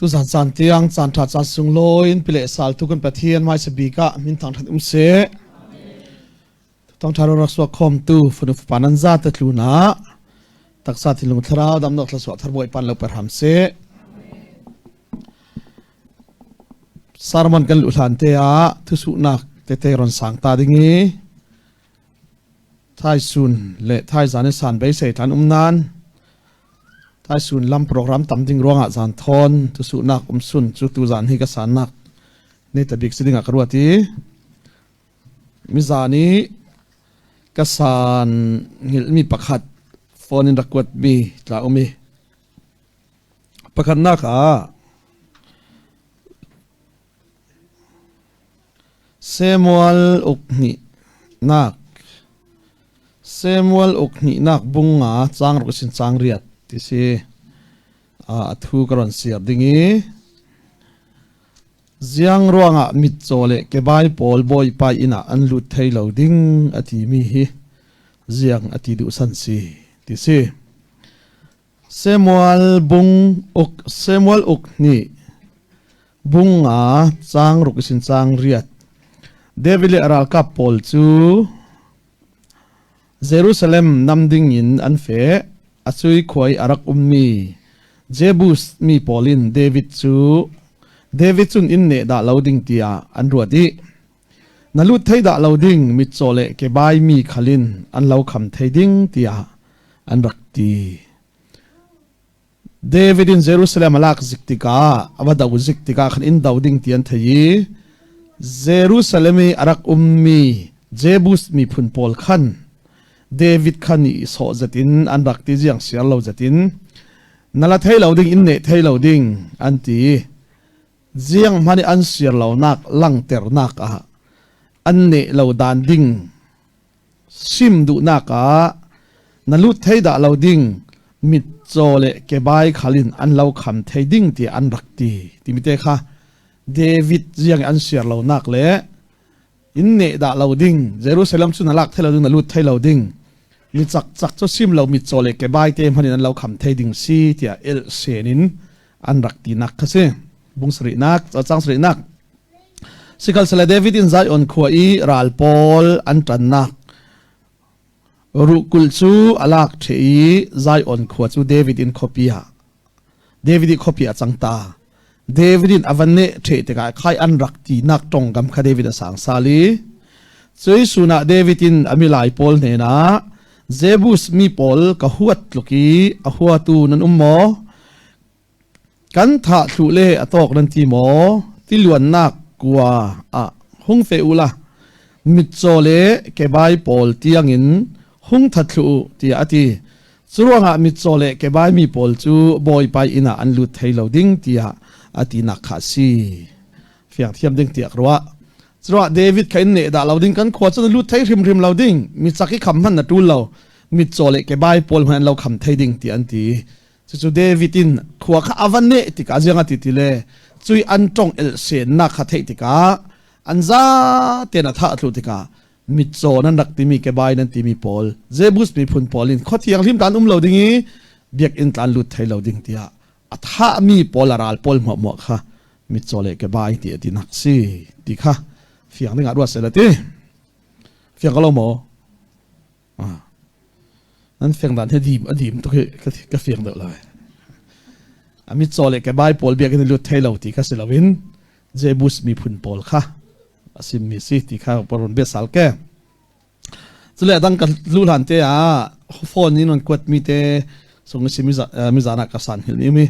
Tuzan caan tiang caan ṭha caan sunglawi in pile sal tu kan Pathian hmaisa bik ah min thangṭhat um seh. Thawngṭha rak suak khawm tu fanu fapa nan za te tlun ah taksa thinlung thlarau damnak thluachuah thar Bawipa lo per hram seh. Sermon kan luh hlan te ah thusuhnak tete ron sang ta ding i Thaisun le thaizan i san beisei than um nan Thaisun lam program tam ding ruangah zan thawn thusuhnak um sun cu tu zan hi ka sannak ni ta bik si ding ah ka ruat i mizan i ka san ngilhmi pakhat phone in rak kuatmi tla um i pakhatnak ah Samuel uk hnihnak Samuel uk hnihnak bung nga cang ruk sin cang riat ti si a thu ka ron siar ding i ziang ruangah mitcaw le kebai pawl bawipa inn ah an lut thei lo ding a timi hi ziang a ti duh san si ti si. Samuel bung uk Samuel uk nih bung nga cang ruk sin cang riat David le a ralkap pawl cu Jerusalem nam ding in an feh. A cui khuai a rak ummi Jebus mi pawl in David cu David cun inn neh dah lo ding tiah an ruat i na lut thei dah lo ding mitcaw le kebai mi khal in an lo kham thei ding tiah an rak ti. David in Jerusalem a lak zik tikah a va do zik tikah khan in do ding ti an thei i Jerusalem i a rak ummi Jebus miphun pawl khan David khan i sawh zetin an rak ti ziang siar lo zetin na la thei lo ding in ne thei lo ding an ti ziang hmanh i an siar lonak langternak ah an neh lo dan ding sim duhnak ah na lut thei dah lo ding mitcaw le kebai khal in an lo kham thei ding tiah an rak ti timi te kha David ziang an siar lonak le in neh dah lo ding Jerusalem cu na lak thei lo ding na lut thei lo ding mi cak cak cu sim lo mitcaw le kebai te hman in an lo kham thei ding si tiah el sen in an rak tinak kha si bung sarihnak cang sarihnak Sihmanhsehlaw David in Zion khua i ral pawl an ṭannak ruhkulh cu a lak ṭheh i Zion khua cu David in khuapi ah David i khuapi a cang ta. David in a van neh ṭheh tikah khai an rak tinak ṭongkam kha David a sang sal i cui sun ah David in a milai pawl hnenah Jebus mi pawl ka huat tluk i a huatu nan um maw? Kan thah thluh le a tawk nan ti maw? Tiluannak kua ah hung fe u la, mitcaw le kebai pawl tiangin hung that thlu u, tiah a ti. Curuangah mitcaw le kebai mi pawl cu Bawipa inn ah an lut thei lo ding tiah a tinak kha a si. Fiang thiam ding tiah ka ruah. Curuangah David kha in neh dah lo ding kan khua cu na lut thei hrimhrim lo ding, mi cak i kham hmanh na ṭul lo, mitcaw le kebai pawl hmanh an lo kham thei ding tiah an ti. Cucu David in khua kha a va neh tikah ziang a ti ti le cui an tong el sennak kha theih tikah an za tein a thah thlu tikah mitcaw nan rak timi kebai nan timi pawl Jebus miphun pawl in khua thianghlim tan um lo ding i biakinn tlan lut thei lo ding tiah a thahmi pawl a ral pawl hmuahhmuah kha mitcaw le kebai ti a ti nak si ti kha fiang ding ah ruat seh la ti fiang ko lo maw Nan fiang dan hi dim a dim tuk hi ka fiang deuh lai. A mitcaw le kebai pawl biakinn lut thei lo ti kha si loin Jebus miphun pawl kha a simmi si ti kha parun biasal ke. Cule dang kan lu hlan te ah phone in on kuat mi te sung si mizana ka san hil mi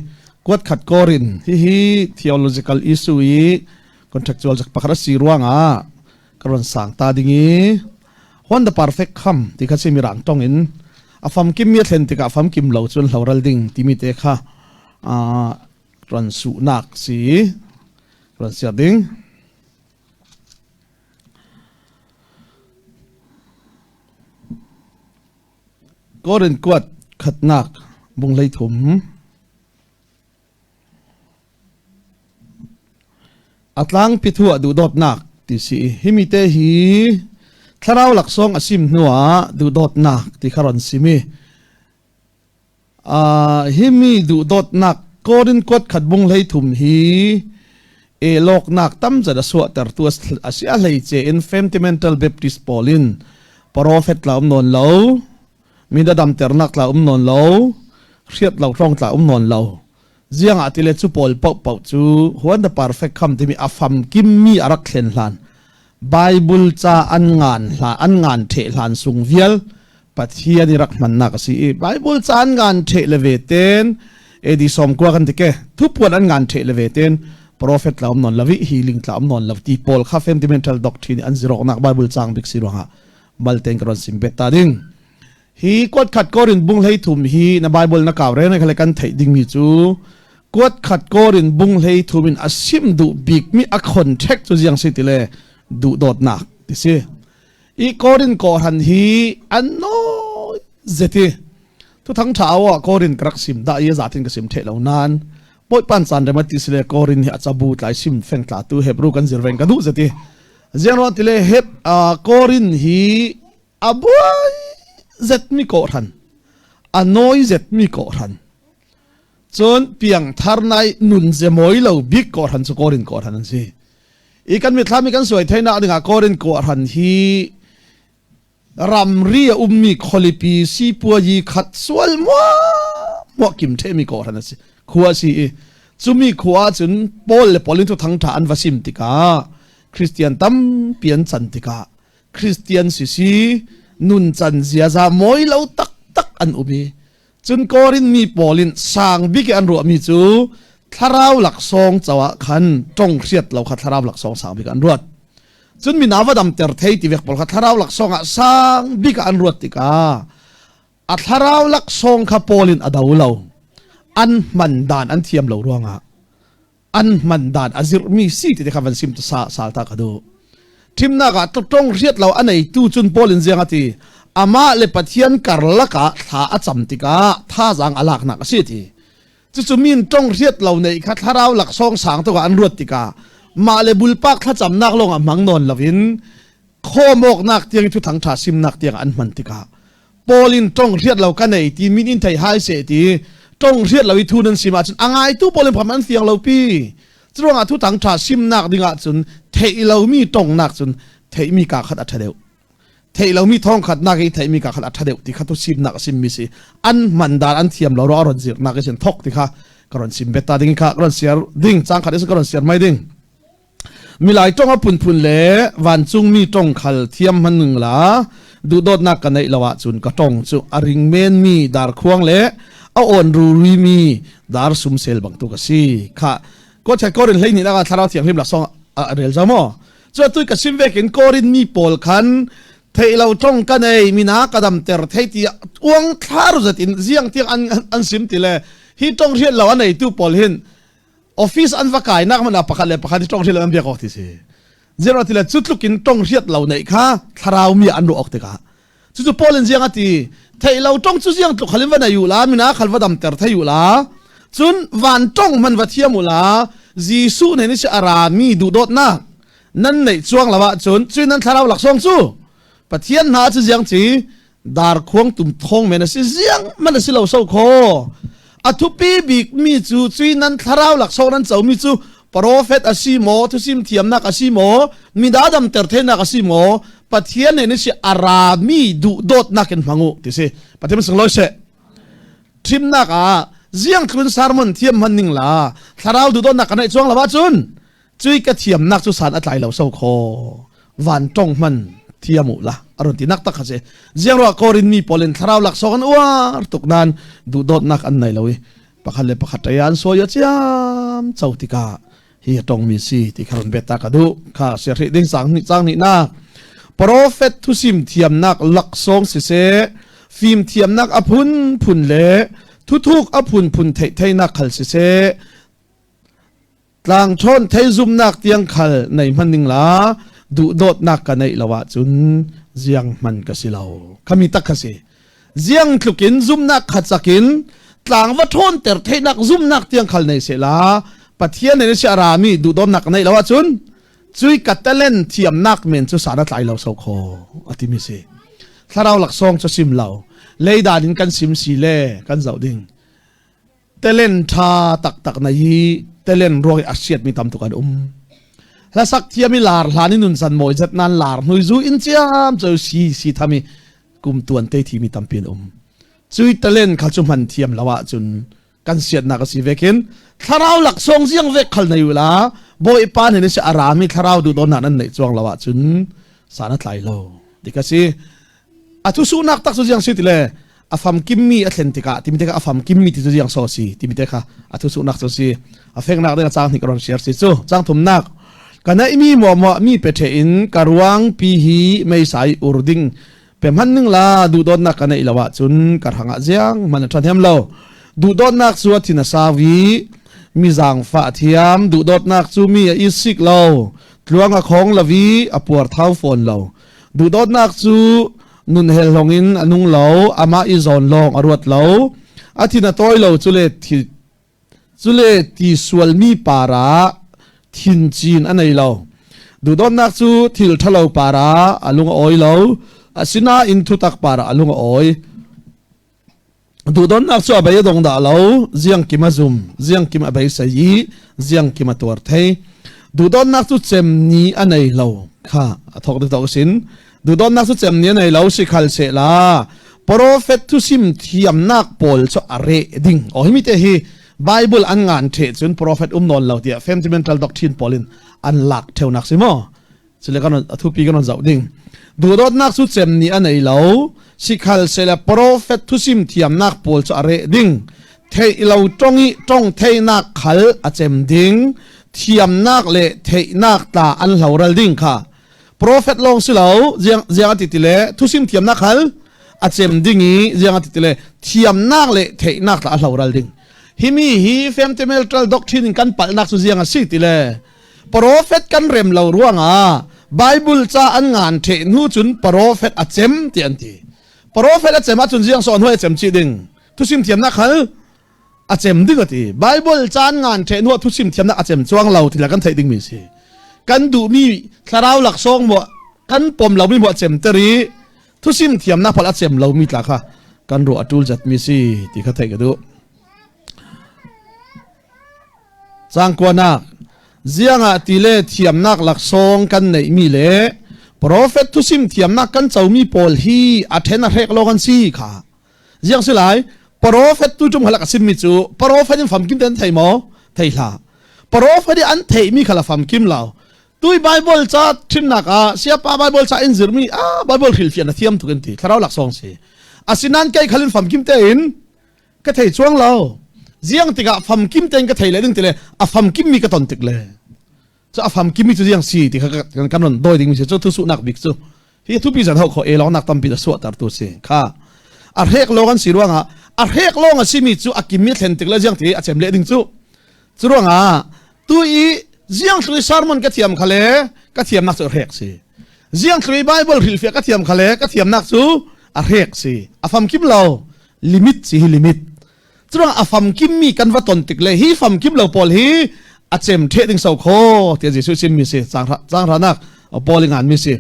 kuat khat korin hi hi theological issue i contractual jak pakhat si ruangah ka ron sang ta ding i when the perfect come ti kha si mirang tong in a famkim mi a thlen tikah famkim lo cun hloral ding timi te kha ron su nak si ron siar ding Korin kuat khatnak bung hlei thum A tlangpi thuah duhdawtnak ti si. Himi te hi thlarau laksawng a sim hnuah duhdawtnak ti kha ron simi. Himi duhdawtnak Korin kuat khat bung hlei thum hi e lawknak tam zat a suahtertu a si. A hleice in Fundamental Baptist pawl in prophet tla um nawn lo, mi da damternak tla um nawn lo, hriat lo hrawng tla um nawn lo. Ziang ah tile cu pawl paohpaoh cu huan the perfect kham timi a famkim mi a rak thlen hlan Bible ca an ngan hla an ngan the hlan sung vial Pathian i rak hmannak a si i Bible ca an ngan the le ve ten AD 90 kan tike thupuan an ngan the le ve ten prophet la um non lavi healing tla um non lav ti pawl kha fundamental doctrine an zirok nak Bible chang bik si ruangah malten ka ron sim bet ta ding. Hi kuat khat korin bung hlei thum hi na Bible na kau re na khale kan theih ding mi cu kuat khat korin bung hlei thum in asim duh bik mi a contact cu ziang si ti le duh dawtnak ti si. I korin kawhran hi an noi zeti thu thang tha awa korin ka rak sim da i zatin ka sim the lo nan poipan chan rema ti sile korin hi achabu tlai sim feng tla tu Hebrew kan zir veng ka du zeti ziang ron tile heb korin hi abuai zet mi kawhran a noi zet mi kawhran cun piang thar nai nun ze moi lo bik kawhran chu korin kawhran an si. I kan mithlami kan suai theina dingah korin kawhran hi ramri a ummi khualipi sipuayi khat sual mua mua kim themi kawhran a si khua si i chumi khua cun Paul le Paulin thu thangtha an va sim tikah Christian tampi an chan tikah Christian sisi nun chan ziaza mawi lo taktak an um i cun Korin mi pawl in sang bik i an ruahmi cu thlarau laksawng caah khan tong hriat lo kha thlarau laksawng sang bik an ruat. Cun mina va damter thei ti vek pawl kha thlarau laksawng ah sang bik ah an ruat tikah a thlarau laksawng kha Paul in a do lo, an hman dan an thiam lo ruangah an hman dan a zirhmi si ti te kha van sim sa sal ta ka duh. Thimnak ah tong hriat lo a neitu cun Paul in ziang a ti amah le Pathian karlak ah thla a cam tikah thazaang a laknak a si ti. Cucu min tong hriat lo nei kha thlarau laksawng sang tuk ah an ruat tikah mah le bulpak thlacamnak lawng ah hmang nawn loin khawmawknak tiang thu thang tha simnak tiang an hman tikah Paul in tong hriat lo ka nei ti min in thei hai se ti tong hriat lo i thu nan sim ahcun a ngaitu pawl in pham an fiang lo pi. Curuangah thu thang tha simnak dingah cun theih lomi tongnak cun theihmi ka khat a ṭha deuh, theih lomi thong khat nak i theihmi ka khat a ṭha deuh ti kha tu simnak a simmi si. An hman dan an thiam lo ro a ron zirnak i sin thok ti kha ka ron sim beta ding kha ka ron siar ding chang khat is ka ron siar mai ding. Milai tong a phunphun le vancungmi tong khal thiam hmanung la duhdawtnak ka neih lo ahcun ka tong cu a ring menmi darkhuang le a awn rurimi dar sumsel bangtuk a si. Kha ko che korin hlei ni na thlarau thianghlim la song a rel zo mo chu tu ka sim vekin korin mi pawl khan thei lo tong ka nei mina ka dam ter thei ti uang thlar zat in ziang tiang an an sim ti le hi tong riat lo anei tu pawl hin office an va kai nak man pakhat le pakhat tong hriat lo an biak awk ti si. Zero ti le cu tluk in tong hriat lo nei kha thlarau mi an ru ok tikah cu cu Paul in ziang ati thei lo tong cu ziang tluk khalin va nei u la mina khal va dam ter thei u la cun van tong man va thiam u la Jesuh ne ni si ara mi duh dawt nak nan nei chuang lawa cun cui nan thlarau laksawng cu Pathian hna cu ziang chi darkhuang tum thong men a si ziang man a si lo so kho. A thupi bik mi cu cui nan thlarau laksawng nan co mi cu prophet a si maw, thusim thiamnak a si maw, mida damter thenak a si maw, Pathian ne ni si arami duh dawtnak in hmangu ti si. Pathian sung loi se thimnak ah ziang tlun sermon thiam hman ning la thlarau duh dawtnak kan nei chuang lawa cun cui ka thiamnak cu san a tlai lo so kho van tong hman thiam u la aron ti nak tak kha se. Ziang ro korin mi polin thlarau lak sok an uar tuk nan du dot nak an nei lo i pakhat le pakhat an soya chiam chau tika hi tong mi si ti kharon beta ka du kha se ri ding sang ni chang ni na prophet thusim thiamnak laksong si se fim thiamnak aphun phun le thuthuk aphun phun thei thei nak khal si se Tlangṭhawn theizumnak tiang khal nei hman ning la duhdawtnak ka neih lo ahcun ziang hman ka si lo. Khami tak kha si. Ziang tlukin zumnak kha cakin tlang va ṭhawnter theihnak zumnak tiang khal nei se la Pathian nih si a rami duhdawtnak ka neih lo ahcun cui ka talent thiamnak men cu san a tlai lo so kho a timi si. Thlarau laksawng cu sim lo. Leidan in kan sim si le kan zoh ding. Talent tha taktak na hi talent ruang i a siat mi tam tuk an um. Hlasak thiam i lar hlan i nun san mawi zat nan lar hnui zu in ciam cho si si thami kum tuan te thi mi tampi an um. Cui talent kha cu hman thiam lo ahcun kan siatnak a si ve khin thlarau laksawng ziang vek khal nei ula bawipa nih si a rami thlarau duhdawtnak nan neih chuang lo ahcun san a tlai lo ti ka si. A thu suhnak tak cu ziang si ti le a famkim mi a thlen tikah timi te kha a famkim mi ti cu ziang so si timi te kha a thu suhnak cu si. A feknak ding a chang hnik ron share si cu chang thumnak ka naih mi mo mo mi pe the in ka ruang pi hi meisai ur ding pe hman ning la duhdawtnak ka neih lo ahcun ka hrangah ziang hman a ṭhahnem lo. Duhdawtnak cu a thin a sau i mi zaangfah a thiam. Duhdawtnak cu mi a i sik lo, tluang a khong lo i a puarthau fawn lo. Duhdawtnak cu nun helhlong in a nung lo, amah i zawn lawng a ruat lo. A thin a tawi lo cule Cule ti sualmi par ah thincin a nei lo. Duhdawtnak cu thil ṭhalo par ah a lung a awi lo, asinain thutak par ah a lung a awi. Duhdawtnak cu a bei a dong dah lo, ziangkim a zum, ziangkim a beisei i ziangkim a tuar thei. Duhdawtnak cu cemni a nei lo kha a thawk deuh sin. Duhdawtnak cu cem nih a nei lo si khal sehla profet thusim thiamnak pawl cu a reh ding. O hi mi te hi Bible an ngan the cun profet um nawn lo tiah fundamental doctrine pawl in an lak theunak si maw? Cule kan a thupi kan zoh ding. Duhdawtnak cu cem nih a nei lo sikhal sehla profet thusim thiamnak pawl cu a reh ding. Theih lo tong i tong theinak khal a cem ding. Thiamnak le theihnak tla an hloral ding kha. Profet lawng si lo, ziang ziang a ti ti le thusim thiamnak hal a cem ding i ziang a ti ti le thiamnak le theihnak tla a hloral ding. Hi mi hi fundamental doctrine in kan palhnak cu ziang a si ti le profet kan rem lo ruangah Bible ca an ngan the hnu cun profet a cem ti an ti. Profet a cem ahcun ziang sawn hoi a cem chih ding. Thusim thiamnak hal a cem ding a ti. Bible caan ngan ṭhe hnuah thusim thiamnak a cem chuang lo ti la kan theih dingmi si. Kan duhmi thlarau laksawng maw kan pom lomi maw a cem ter i thusim thiamnak phal a cem lomi tla kha kan ruah a ṭul zatmi si ti kha theih ka duh. Cangkuanak ziangah ti le thiamnak laksawng kan neihmi le profet thusim thiamnak kan comi pawl hi a ṭhen a hrek lawng an si kha. Ziang si lai? Profet tu tum halak a simmi cu profet in famkim te an thei maw? Thei hlah. Profet i an theihmi kha la famkim lo. Tui Bible ca thimnak ah siapa Bible ca in zirmi ah Bible hrilhfiah na thiam tuk in ti thlarau laksawng si. Asinan kei khalin famkim te in ka thei chuang lo. Ziang tikah famkim tein ka thei le ding ti le a famkim mi ka ton tik le cu a famkim mi cu ziang si ti kha kan ron doi ding mi si cu thu suhnak bik cu hi thupi zan ho kho e long nak tampi da suah tar tu si kha a hrek long an si ruangah a hrek long a simi cu a kim mi thlen tik le ziang ti a chem le ding cu cu ruangah tu i ziang thlui sermon ka thiam khale ka thiam nak cu hrek si ziang thlui bible hrilhfiah ka thiam khale ka thiam nak cu a hrek si a famkim lo limit si hi limit Curuang a famkim mi kan va ton tik le hi famkim lo pawl hi a cem the ding so kho tiah Jesuh chim mi si changhra nak Paul ngan mi si.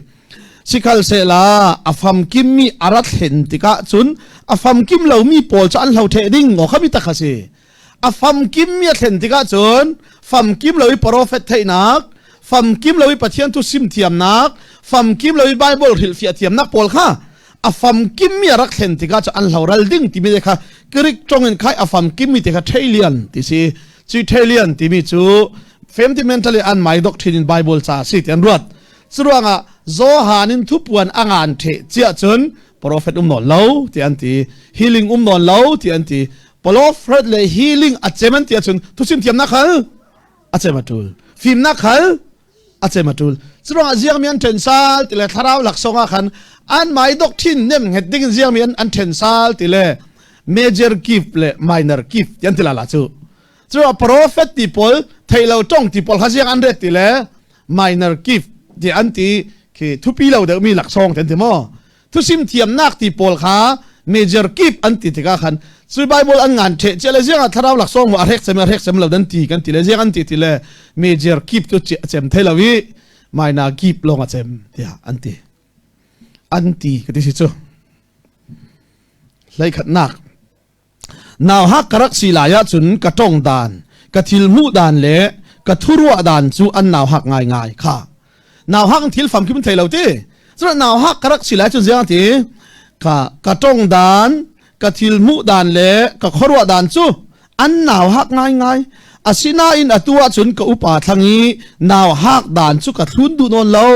Sikhal se la a famkim mi a rat thlen tikah cun a famkim lo mi pawl cu an hlo the ding ngo khami tak si. A famkim mi a thlen tikah cun famkim lo i prophet theihnak famkim lo i Pathian thu sim thiamnak famkim lo i Bible hrilhfiah thiamnak pawl kha a famkim mi a rak thlen tikah cu an hloral ding timi te kha Greek tong in khai a famkim mi te kha Thalian ti si. Cu Thalian timi cu fundamentally an mai doctrine in Bible ca si ti an ruat. Curuangah Johan in thupuan a ngan the chia cun prophet um nawn lo ti an ti, healing um nawn lo ti an ti. Prophet le healing a cem an ti ahcun thusim thiamnak khal a cem a tul. Fimnak khal a cem a tul. Curuangah ziangmi an ṭhen sal ti le thlarau laksawng ah khan an mai doctrine nem nget ding in ziangmi an ṭhen sal ti le major gift le minor gift ti an ti la la cu. Curuangah prophet ti pawl theilo tong ti pawl kha ziang an ret ti le minor gift ti an ti khi thupi lo deuh mi laksawng ti an ti maw. Thusim thiamnak ti pawl kha major gift an ti tikah khan cu Bible an ngan the che le ziang ah thlarau laksawng mu a hrek cem a hrek cem lo dan ti kan ti le ziang an ti ti le major gift cu a cem thei lo i minor gift lawng a cem tiah an ti an ti ka ti si cu hlei khatnak. Nau hak ka rak si lai ahcun ka tong dan, ka thil hmuh dan le ka thuruah dan cu an nau hak ngaingai kha. Nau hak thil famkim thei lo ti. Cun nau hak ka rak si lai cun ziang ti ka ka tong dan, ka thil hmuh dan le ka khuaruah dan cu an nau hak ngaingai. Asinain atu ahcun ka upa thlang i nau hak dan cu ka thlun duh nawn lo.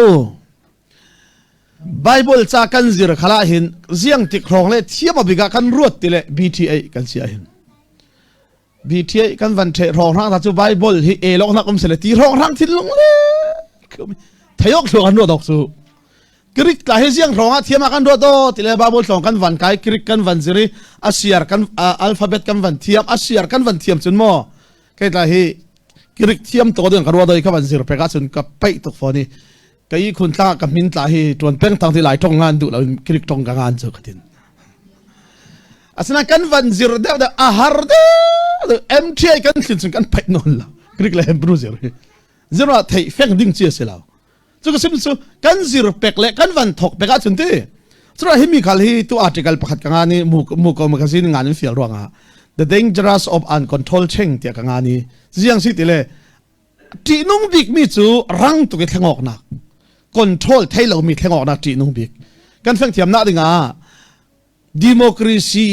Bible ca kan zir khala hin ziang tik hrawng le thiam abik ah kan ruat ti le BTA kan si hin BTA kan van the hrawng hrang ta cu Bible hi e lok nak um sele ti hrawng hrang thil lung le thayok thluak an ruat ok cu Greek tla hi ziang hrawng ah thiam ah kan ruat o ti le Bible tlong kan van kai Greek kan van ziri asiar kan alphabet kan van thiam asiar kan van thiam cun mo kai tla hi Greek thiam to den ka ruat doi ka van zir pek ah cun ka peih tuk foni Ka i khun tla ka min tla hi tuan peng tang ti lai tong ngan duh lo Greek tong ka ngan cu khatin. Asina kan van zir deuh deuh a har deuh MTI kan thlin chung kan phaih non lo Greek le Hebrew zir hi. Zir ah thei feng ding chi a si lo. Cu ka sim cu kan zir pek le kan van thok pek ahcun ti. Cura hi mi khal hi tu article pakhat ka nga ni mu mu ko magazine ngan in fial ruangah The Dangerous of Uncontrolled Change tiah ka nga ni ziang si ti le ṭihnung bikmi cu rang tuk i thlengawknak control thei lomi thlengawknak ṭihnung bik kan feng thiam nak dingah democracy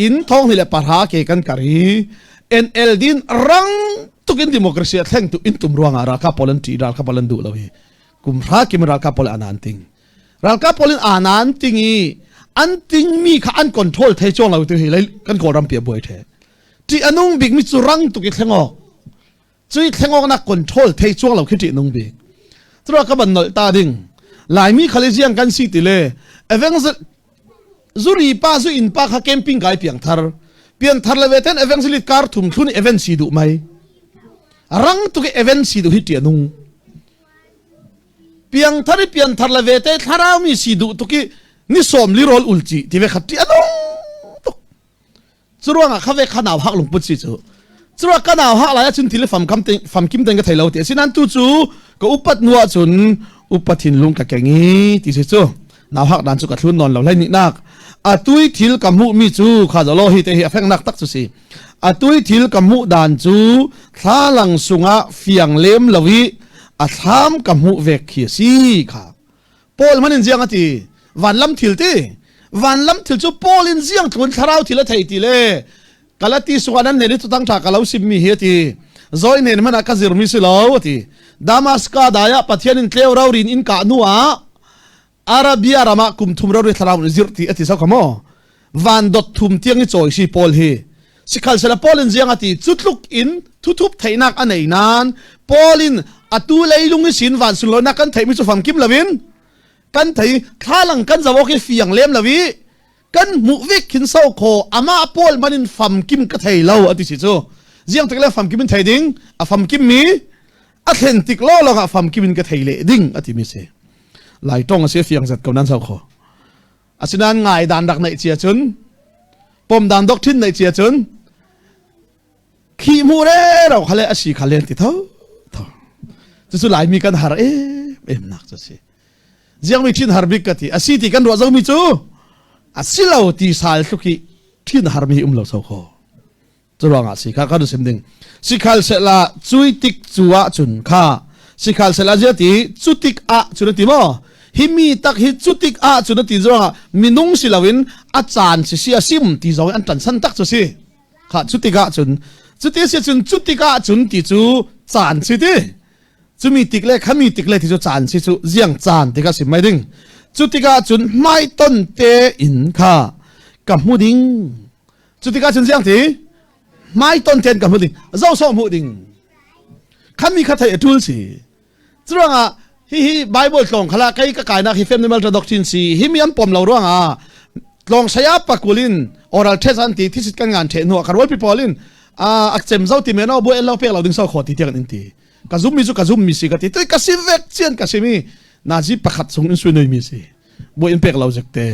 in thong hi le pahra ke kan kar hi NLD in rang tuk in democracy a thleng tu in tum ruangah ralkap pawl an ṭih ralkap pawl an duh lo hi kum hra kim ralkap pawl an ting ralkap pawl in anan ting i an ting mi kha an control thei chuang lo tu hi kan kawlram pi a buai the ṭih anung bik mi cu rang tuk i thlengawk Cui thlengawknak control thei chuang lo khi ṭih nung bik. Cura ka ban nolh ta ding. Laimi khali ziang kan si ti le evangel zuri pa zu in pa kha camping kai piang thar. Piang thar le ve ten evangelist kar thum thlun event si duh mai. Rang tuk event si duh hi ṭih nung. Piang thar i pian thar le ve te thlarau mi si duh tuk i ni som li rol ulci ti ve khat ṭih anung tuk. Curuangah kha ve kha nau hak lungput si cu. Curuang ka nau hak lai ahcun thil fam kam fam kim ten ka thei lo ti asinan tu cu ka upat nu ahcun upat thinlung ka keng i ti si cu. Nau hak dan cu ka thlun nawn lo hlei nih nak. Atui thil ka hmuh mi cu kha zolo hi te hi a feng nak tak cu si. Atui thil ka hmuh dan cu thlalang sungah fiang lem lo i a thlam ka hmuh vek khi a si kha. Paul man in ziang a ti vanlam thil ti vanlam thil cu Paul in ziang tlun thlarau thil a thei ti le Galati sungah nan nen i tutang tha ka lo sim mi hi a ti zoi nen hmanh ah ka zir mi si lo a ti Damaska dai ah Pathian in tleu rorin in kah hnu ah Arabia ram ah kum thum rori thlarau in zir ti a ti so kha maw van dot thum tiang i cawi si Paul hi sikhal sela Paul in ziang ati cutluk in thuthup theihnak a nei nan Paul in atu leilung i sin van sunlawinak kan theihmi cu famkim loin kan thei thlalang kan zo awk i fiang lem lo i kan hmuh vek khin so kho ama Paul man in famkim ka thei lo ati si cu ziang tik le famkim in thei ding a famkim mi a thlen tik lo lawng ah famkim in ka thei le ding ati mi si lai tong a si fiang zat ko nan so kho Asinain ngai dan rak neih cia cun pom dan dok thin neih cia cun khi mu re ro khale a si khalen ti tho tho cucu laimi kan har em em nak cu si ziang mi thin har bik ka ti asi ti kan ruah zo mi cu asi lo ti sal thluki thin har mi um lo so kho Curuangah si kha kan sim ding. Sikhal sehla cui tik cu ah cun kha sikhal sehla zia ti cu tik ah cun ti maw hi mi tak hi cu tik ah cun ti zongah minung si loin a caan si si a sim ti zong an tan san tak cu si kha cu tik ah cun cu ti si cun cu tik ah cun ti cu caan si ti cumi tik le khami tik le ti cu caan si cu ziang caan ti kha sim mai ding cu tikah cun hmaiton te in kha ka hmu ding Cu tikah cun ziang ti hmaiton ten ka hmu ding zo sawh hmuh ding khami kha thei a tul si curuangah hihi Bible tlawng khala kei ka kainak hi family malta doctrine si hi mi an pom lo ruangah tlawng saya pakulin oral test an ti thisit kan ngan the hnu ka rual pi pawl in a cem zo ti men o bu lo pek lo ding so kho ti tiang in ti ka zum mi cu ka zum mi si ka ti ka si vek chian ka si mi nazi pakhat chung in sui mi si bu in pek lo zek te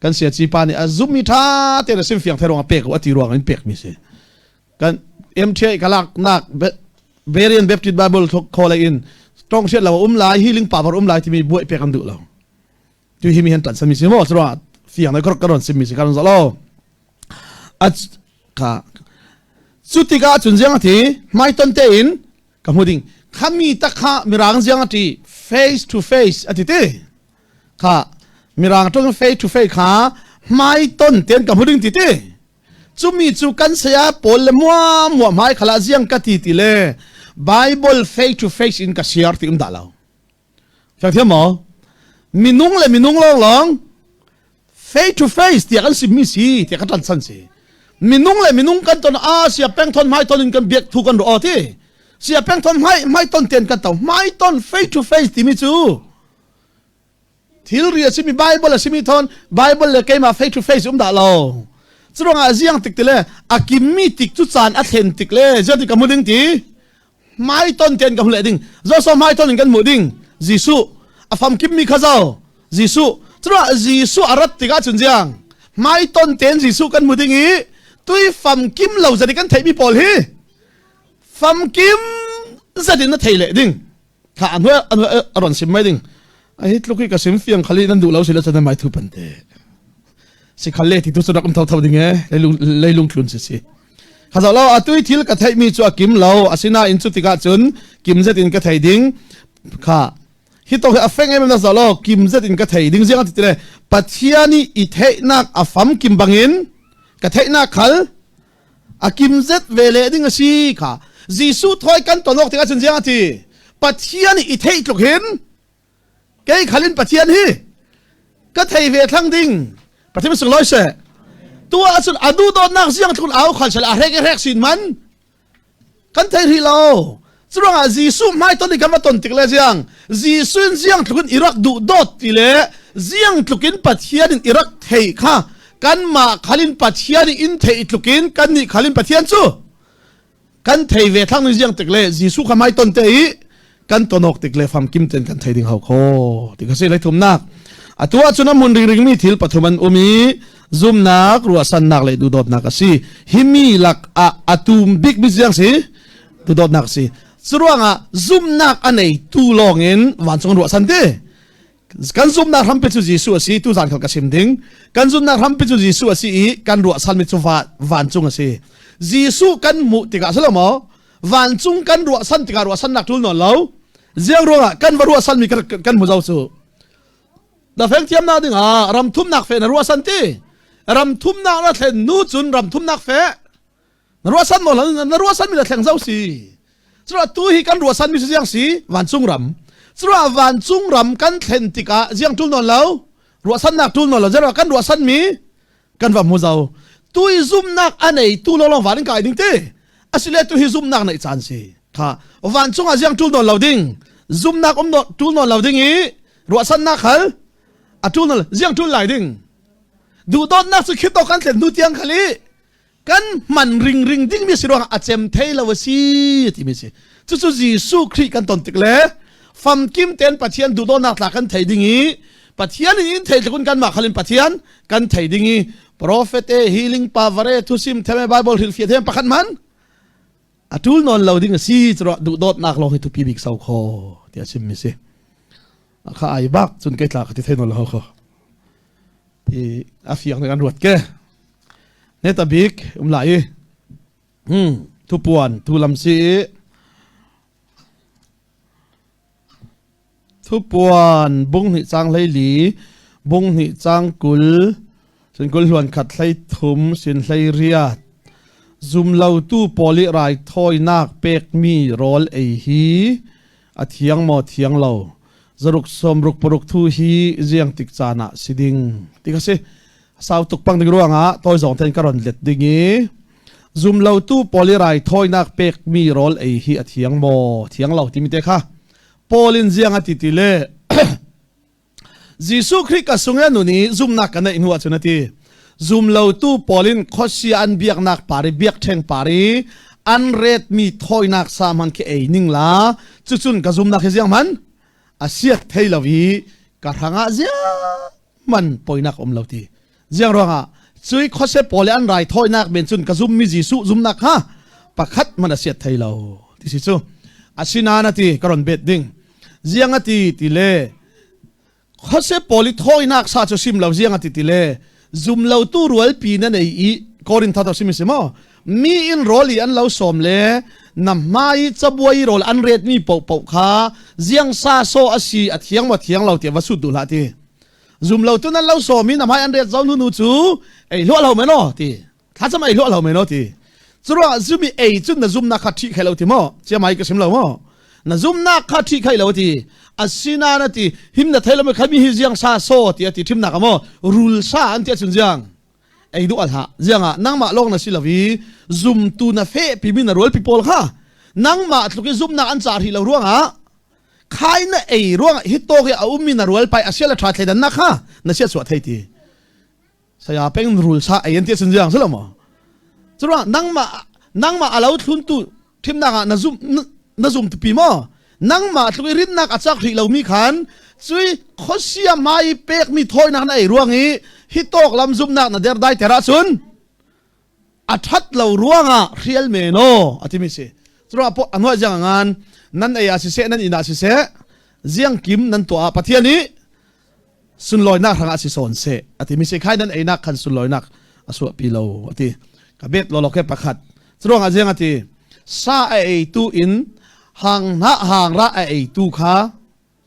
Kan siaci pa nih a zummi ṭha tein a sim fiang thei ruangah pek u a ti ruang in pekmi si. Kan MTA ka laknak Berean Baptist Bible College in tong hriat lo um lai healing power um lai timi buai pek an duh lo. Tu hi mi han tan sami si mo chuah fiang na ka ron sim mi si ka ron lo. Kha cu tikah cun ziang a ti hmaiton tein ka hmu ding. Khami tak kha mirang ziang a ti face to face a ti ti. Kha mirang tong face to face kha hmaiton ten ka hmu ding ti ti. Cumi cu kan saya pawl le mua mua hmai khala ziang ka ti ti le Bible face to face in ka share ti um dah lo. Fiang maw? Minung le minung lawng lawng face to face tiah kan simmi si tiah kan ṭan san si. Minung le minung kan ton a sia peng thon hmai ton in kan biak thu kan ro ti. Sia peng thon hmai hmai ton ten kan to hmai ton face to face timi cu thilri a simi Bible a simi thon Bible le keimah face to face um dah lo. Curuangah ziang tik ti le a kimmi tik cu caan a thlen tik le ziang ti ka mu ding ti hmaiton ten ka hmu leh ding zoso hmaiton in kan hmuh ding Jesuh a famkim mi kha zo Jesuh curuah Jesuh a rat tikah cun ziang hmaiton ten Jesuh kan hmu ding i tui famkim lo zati kan theih mi pawl hi famkim zatin na thei leh ding kha an an a ron sim mai ding a hi tluk hi ka sim fiang khali nan duh lo si le chan mai thu pan te si khal le ti tu rak um tho tho ding e leilung leilung tlun si si kha lo atui thil ka theih mi chu a kim lo asinain cu tikah cun kim zet in ka thei ding kha hi to hi a feng em na zalo kim zet in ka thei ding ziang ti le pathian i i theihnak a fam kim bangin ka theihnak khal a kim zet ve le ding a si kha Jesuh thoi kan ton awk tikah cun ziang a ti Pathian i theih tluk hin kei khalin Pathian hi ka thei ve thlang ding Pathian sung loi se tu ah cun adu dawtnak ziang tluk au khal sel a hrek hrek sin man kan thei rih lo curuangah Jesuh hmai ton i kan va ton tik le ziang Jesuh in ziang tluk in irak duh dawt ti le ziang tluk in Pathian in irak thei kha kanmah khalin Pathian in thei tluk in kannih khalin Pathian cu kan thei ve thlang ni ziang tik le Jesuh kha hmai ton te i kan tonok tik le famkim ten kan thei ding hau kho ti ka si lai thumnak atu ahcun a mun ringring mi thil pathum an um i zumnak ruahsannak le duhdawtnak a si himi lak ah atum bik mi ziang si duhdawtnak si curuangah zumnak a nei tu lawng in vancung ruahsan ti kan zumnak hrampi cu Jesuh a si tu zan khal ka sim ding kan zumnak hrampi cu Jesuh a si i kan ruahsan mi cu vancung a si Jesuh kan hmuh tikah si lo maw vancung kan ruahsan tikah ruahsannak tul nawn lo ziang ruangah kan va ruahsan mi kan hmu zo cu na feng thiam na ding ah ram thumnak fe na ruahsan ti ram thumnak na thlen nu cun ram thumnak fe na ruahsan maw na ruahsan mi na thleng zo si Cura tu hi kan ruahsan mi ziang si vancung ram cura vancung ram kan thlen tikah ziang tul nawn lo ruahsannak tul nawn lo zero kan ruahsan mi kan va mu zo tu i zumnak a nei tu lawng van in kai ding ti asile tu hi zumnak nei caan si kha vancung ah ziang tul nawn lo ding zumnak um tul nawn lo ding i ruahsannak khal a tul nawn ziang tul lai ding duhdawtnak cu khito kan thlen hnu tiang khali kan hman ringring dingmi si ruangah a cem thei lo a si timi si cucu Jesuh Khrih kan ton tik le famkim ten Pathian duhdawtnak tla kan thei ding i Pathian in thei tlukun kan mah khalin Pathian kan thei ding i prophet e healing power e thusim theme Bible hrilhfiah them pakhat man a tul non lo ding a si cu duhdawtnak lawng hi tupi bik sau kho ti a chim mi si kha ai bak cun kei tla ka ti thei non lo kho ti a fiang kan ruat ke Ne ta bik um lai i thupuan thu lam si i thupuan bung hnih cang hlei li bung hnih cang 20 cun 20 hluan khat hlei thum sin hlei riat zumlotu pawl i raithawinak pekmi rawl ei hi a thiang maw thiang lo zaruk sawmruk paruk thu hi ziang tik caan ah si ding ti ka si sau tuk pang ding ruangah tawi zong ten ka ron let ding i zumlotu pawl i raithawinak pekmi rawl ei hi a thiang maw thiang lo timi te kha Paul in ziang a ti ti le Jesuh Khrih ka sung nun i zumnak ka neih hnu ahcun a ti zumlotu pawl in khuasia an biaknak pari biakṭheng pari an retmi thawinak sa hman khi ei ning la cucun ka zumnak hi ziang hman a siat thei lo i ka hrangah ziang man poinak um lo ti ziang ruangah cui khose pawl an rai thawinak men cun ka zummi Jesuh zumnak kha pakhat man a siat thei lo ti si cu asinain ati ka ron bet ding ziang ati ti le khose pawl i thawinak sa cu sim lo ziang ati ti le zum lo tu rual pi na nei i Korinth to simi si mo mi in rawl i an lo som le na hmai cabuai rawl an ret mi po po kha ziang sa so asi a thiang ma thiang lo ti va sut du hlah ti zum lo tu nan lo som i na hmai an ret zo nu nu chu ei hlo lo me no ti thla cham ei hlo lo me no ti churuang zumi ei chun na zum na kha thi khai lo ti mo chia mai ka sim lo mo na zum na kha thi khai lo ti asina na ti him na thai lo me khami hi ziang sa so ti ati thim na ka mo rul sa an ti chun ziang ei du alha zianga nangmah lawng na si lovi zumtu na fe pi mi na rual pi pawl kha nangmah tluki zumnak an char hi lo ruangah khai na ei ruang hi to ke a ummi na rual pai asiala tha thleidan na kha na sia chuah thei ti saya peng rul sa ei an ti sun jiang selo mo chura nangmah nangmah alo thlun tu thimnak ah na zum na zum tu pi mo nangmah tluk i rinnak a chak rih lomi khan cui khosia mai pek mi thawinak na ei ruang i hi tawk lam zumnak na der dai ter ahcun a that lo ruangah hrial me no atimi si cura po anoi jiang ngan nan ei ah siseh nan inn ah siseh ziang kim nan tuah Pathian i sunlawinak hrangah si sawn seh ati mi si khai nan einak khan sunlawinak a suahpi lo ati ka bet lolo ke pakhat curuangah ziang ati sa a ei tu in hang na hang ra a ei tu kha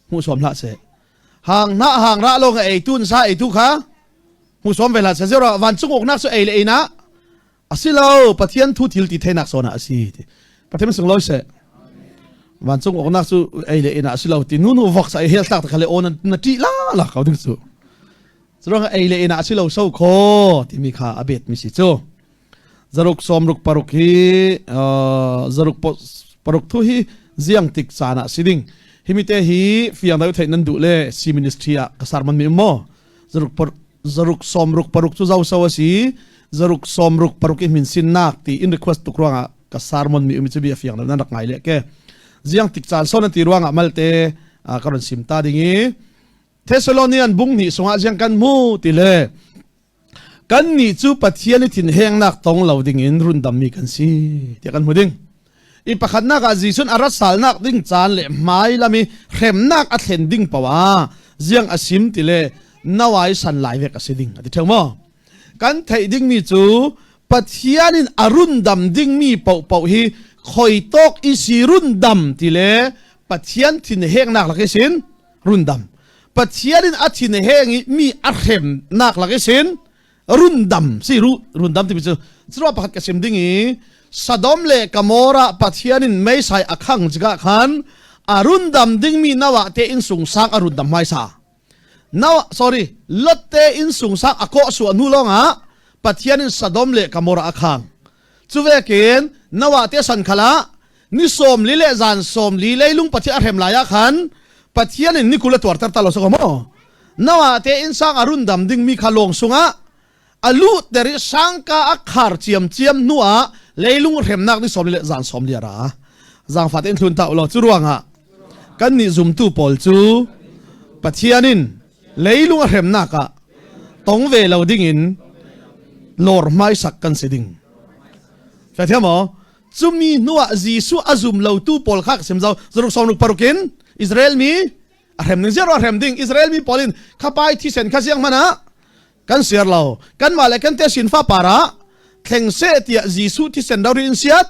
hmuh sawm hlah seh hang na hang ra lawng a ei tu sa ei tu kha hmuh sawm ve hlah seh zero vancung uknak cu ei le ei na asilo Pathian thu thil ti theinak sona asi ti Pathian sung loi se vancung uknak cu ei le ina asilo ti nu nu vok sa hel tlak ta khale on na ti la la kau ding cu churang ei le ina asilo so kho ti mi kha abet mi si chu zaruk som ruk paruk hi zaruk paruk thu hi ziang tik chana siding himi te hi fiang dau thei nan du le si ministry a kasar man mi mo zaruk zaruk sawmruk paruk cu zo so a si zaruk sawmruk paruk i hmin sinnak ti in request tuk ruangah ka sermon mi umi chu bi a fiang lo nan rak ngai le ke ziang tik caan son an ti ruangah malte ka ron sim ta ding i Thessalonian bung nih sungah ziang kan mu ti le kan nih cu Pathian i thin hengnak tong lo ding in rundam mi kan si tiah kan hmu ding i pakhatnak ah Jesuh a rat salnak ding caan le hmai lam i hremnak a thlen ding poah ziang a sim ti le nawai san lai vek a si ding a ti theu maw kan theih dingmi cu Pathian in a rundam dingmi paohpaoh hi khoi tawk i si rundam ti le Pathian thin hengnak lak i sin rundam Pathian in a thin heng i mi a hremnak lak i sin rundam si ru rundam timi cu curuah pakhat ka sim ding i Sodom le Gomorrah Pathian in meisai a khang tikah khan a rundam dingmi nawa te in sungsang a rundam hmaisa nawa sorry Lot te in sungsang a kawh suah hnu lawngah Pathian in Sodom le Gomorrah a khang cuvekin nawa te san khala ni sawm li le zan sawm li leilung Pathian a hrem lai ah khan Pathian in nikul a tuarter ta lo so maw nawa te in sang a rundam ding mi kha lawng sungah a luh ter i sangka a khar ciam ciam hnu ah leilung hremnak ni sawm li le zan sawm li a ra zangfa tein thlun ta ulo cu ruangah kan nih zumtu pawl cu Pathian in leilung a hremnak ah tong ve lo ding in lawr hmaisak kan si ding Fethiam maw Cumi hnuah Jesuh a zum lotu pawl kha ka sim zau zaruk sawmruk paruk in Israel mi a hrem ning ziar a hrem ding Israel mi pawl in khapai thisen kha siang hmanh ah kan siar lo kanmah le kan te sin fa para thleng se tiah Jesuh thisen rori in siat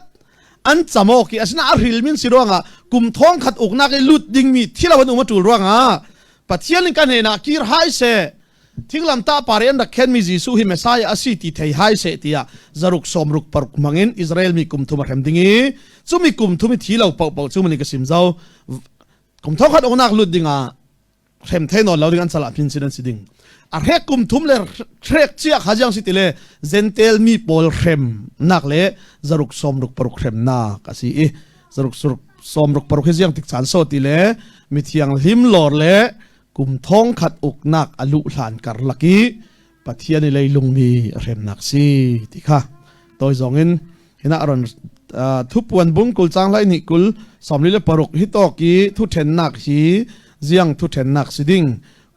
an chamo ki asina a hril min si ruangah kum thong khat uknak i lut ding mi thilo an um a tul ruangah Pathian in kan hena kir hai se Thinglam tah par i an rak khenmi Jesuh hi Messiah a si ti thei hai seh tiah zaruk sawmruk paruk hmangin Israel mi kum thum a hrem ding i cumi kum thum i thi lo paohpaoh cu mani ka sim zo kum thong khat uknak lut dingah hrem thei nawn lo ding an salah phin sin an si ding a hrek kum thum le hrek chia kha jiang si ti le Gentel mi pawl hrem nak le zaruk sawmruk paruk hrem nak a si i zaruk sawmruk paruk hi ziang tik caan so ti le mithiang hlim lor le Kum thong khat uknak a luh hlan karlak i Pathian i leilungmi a hremnak si ti kha toi zong in hina aron thupuan bung kul chang lai ni kul sawmli le paruk hi tawk i thu thennak hi ziang thu thennak si ding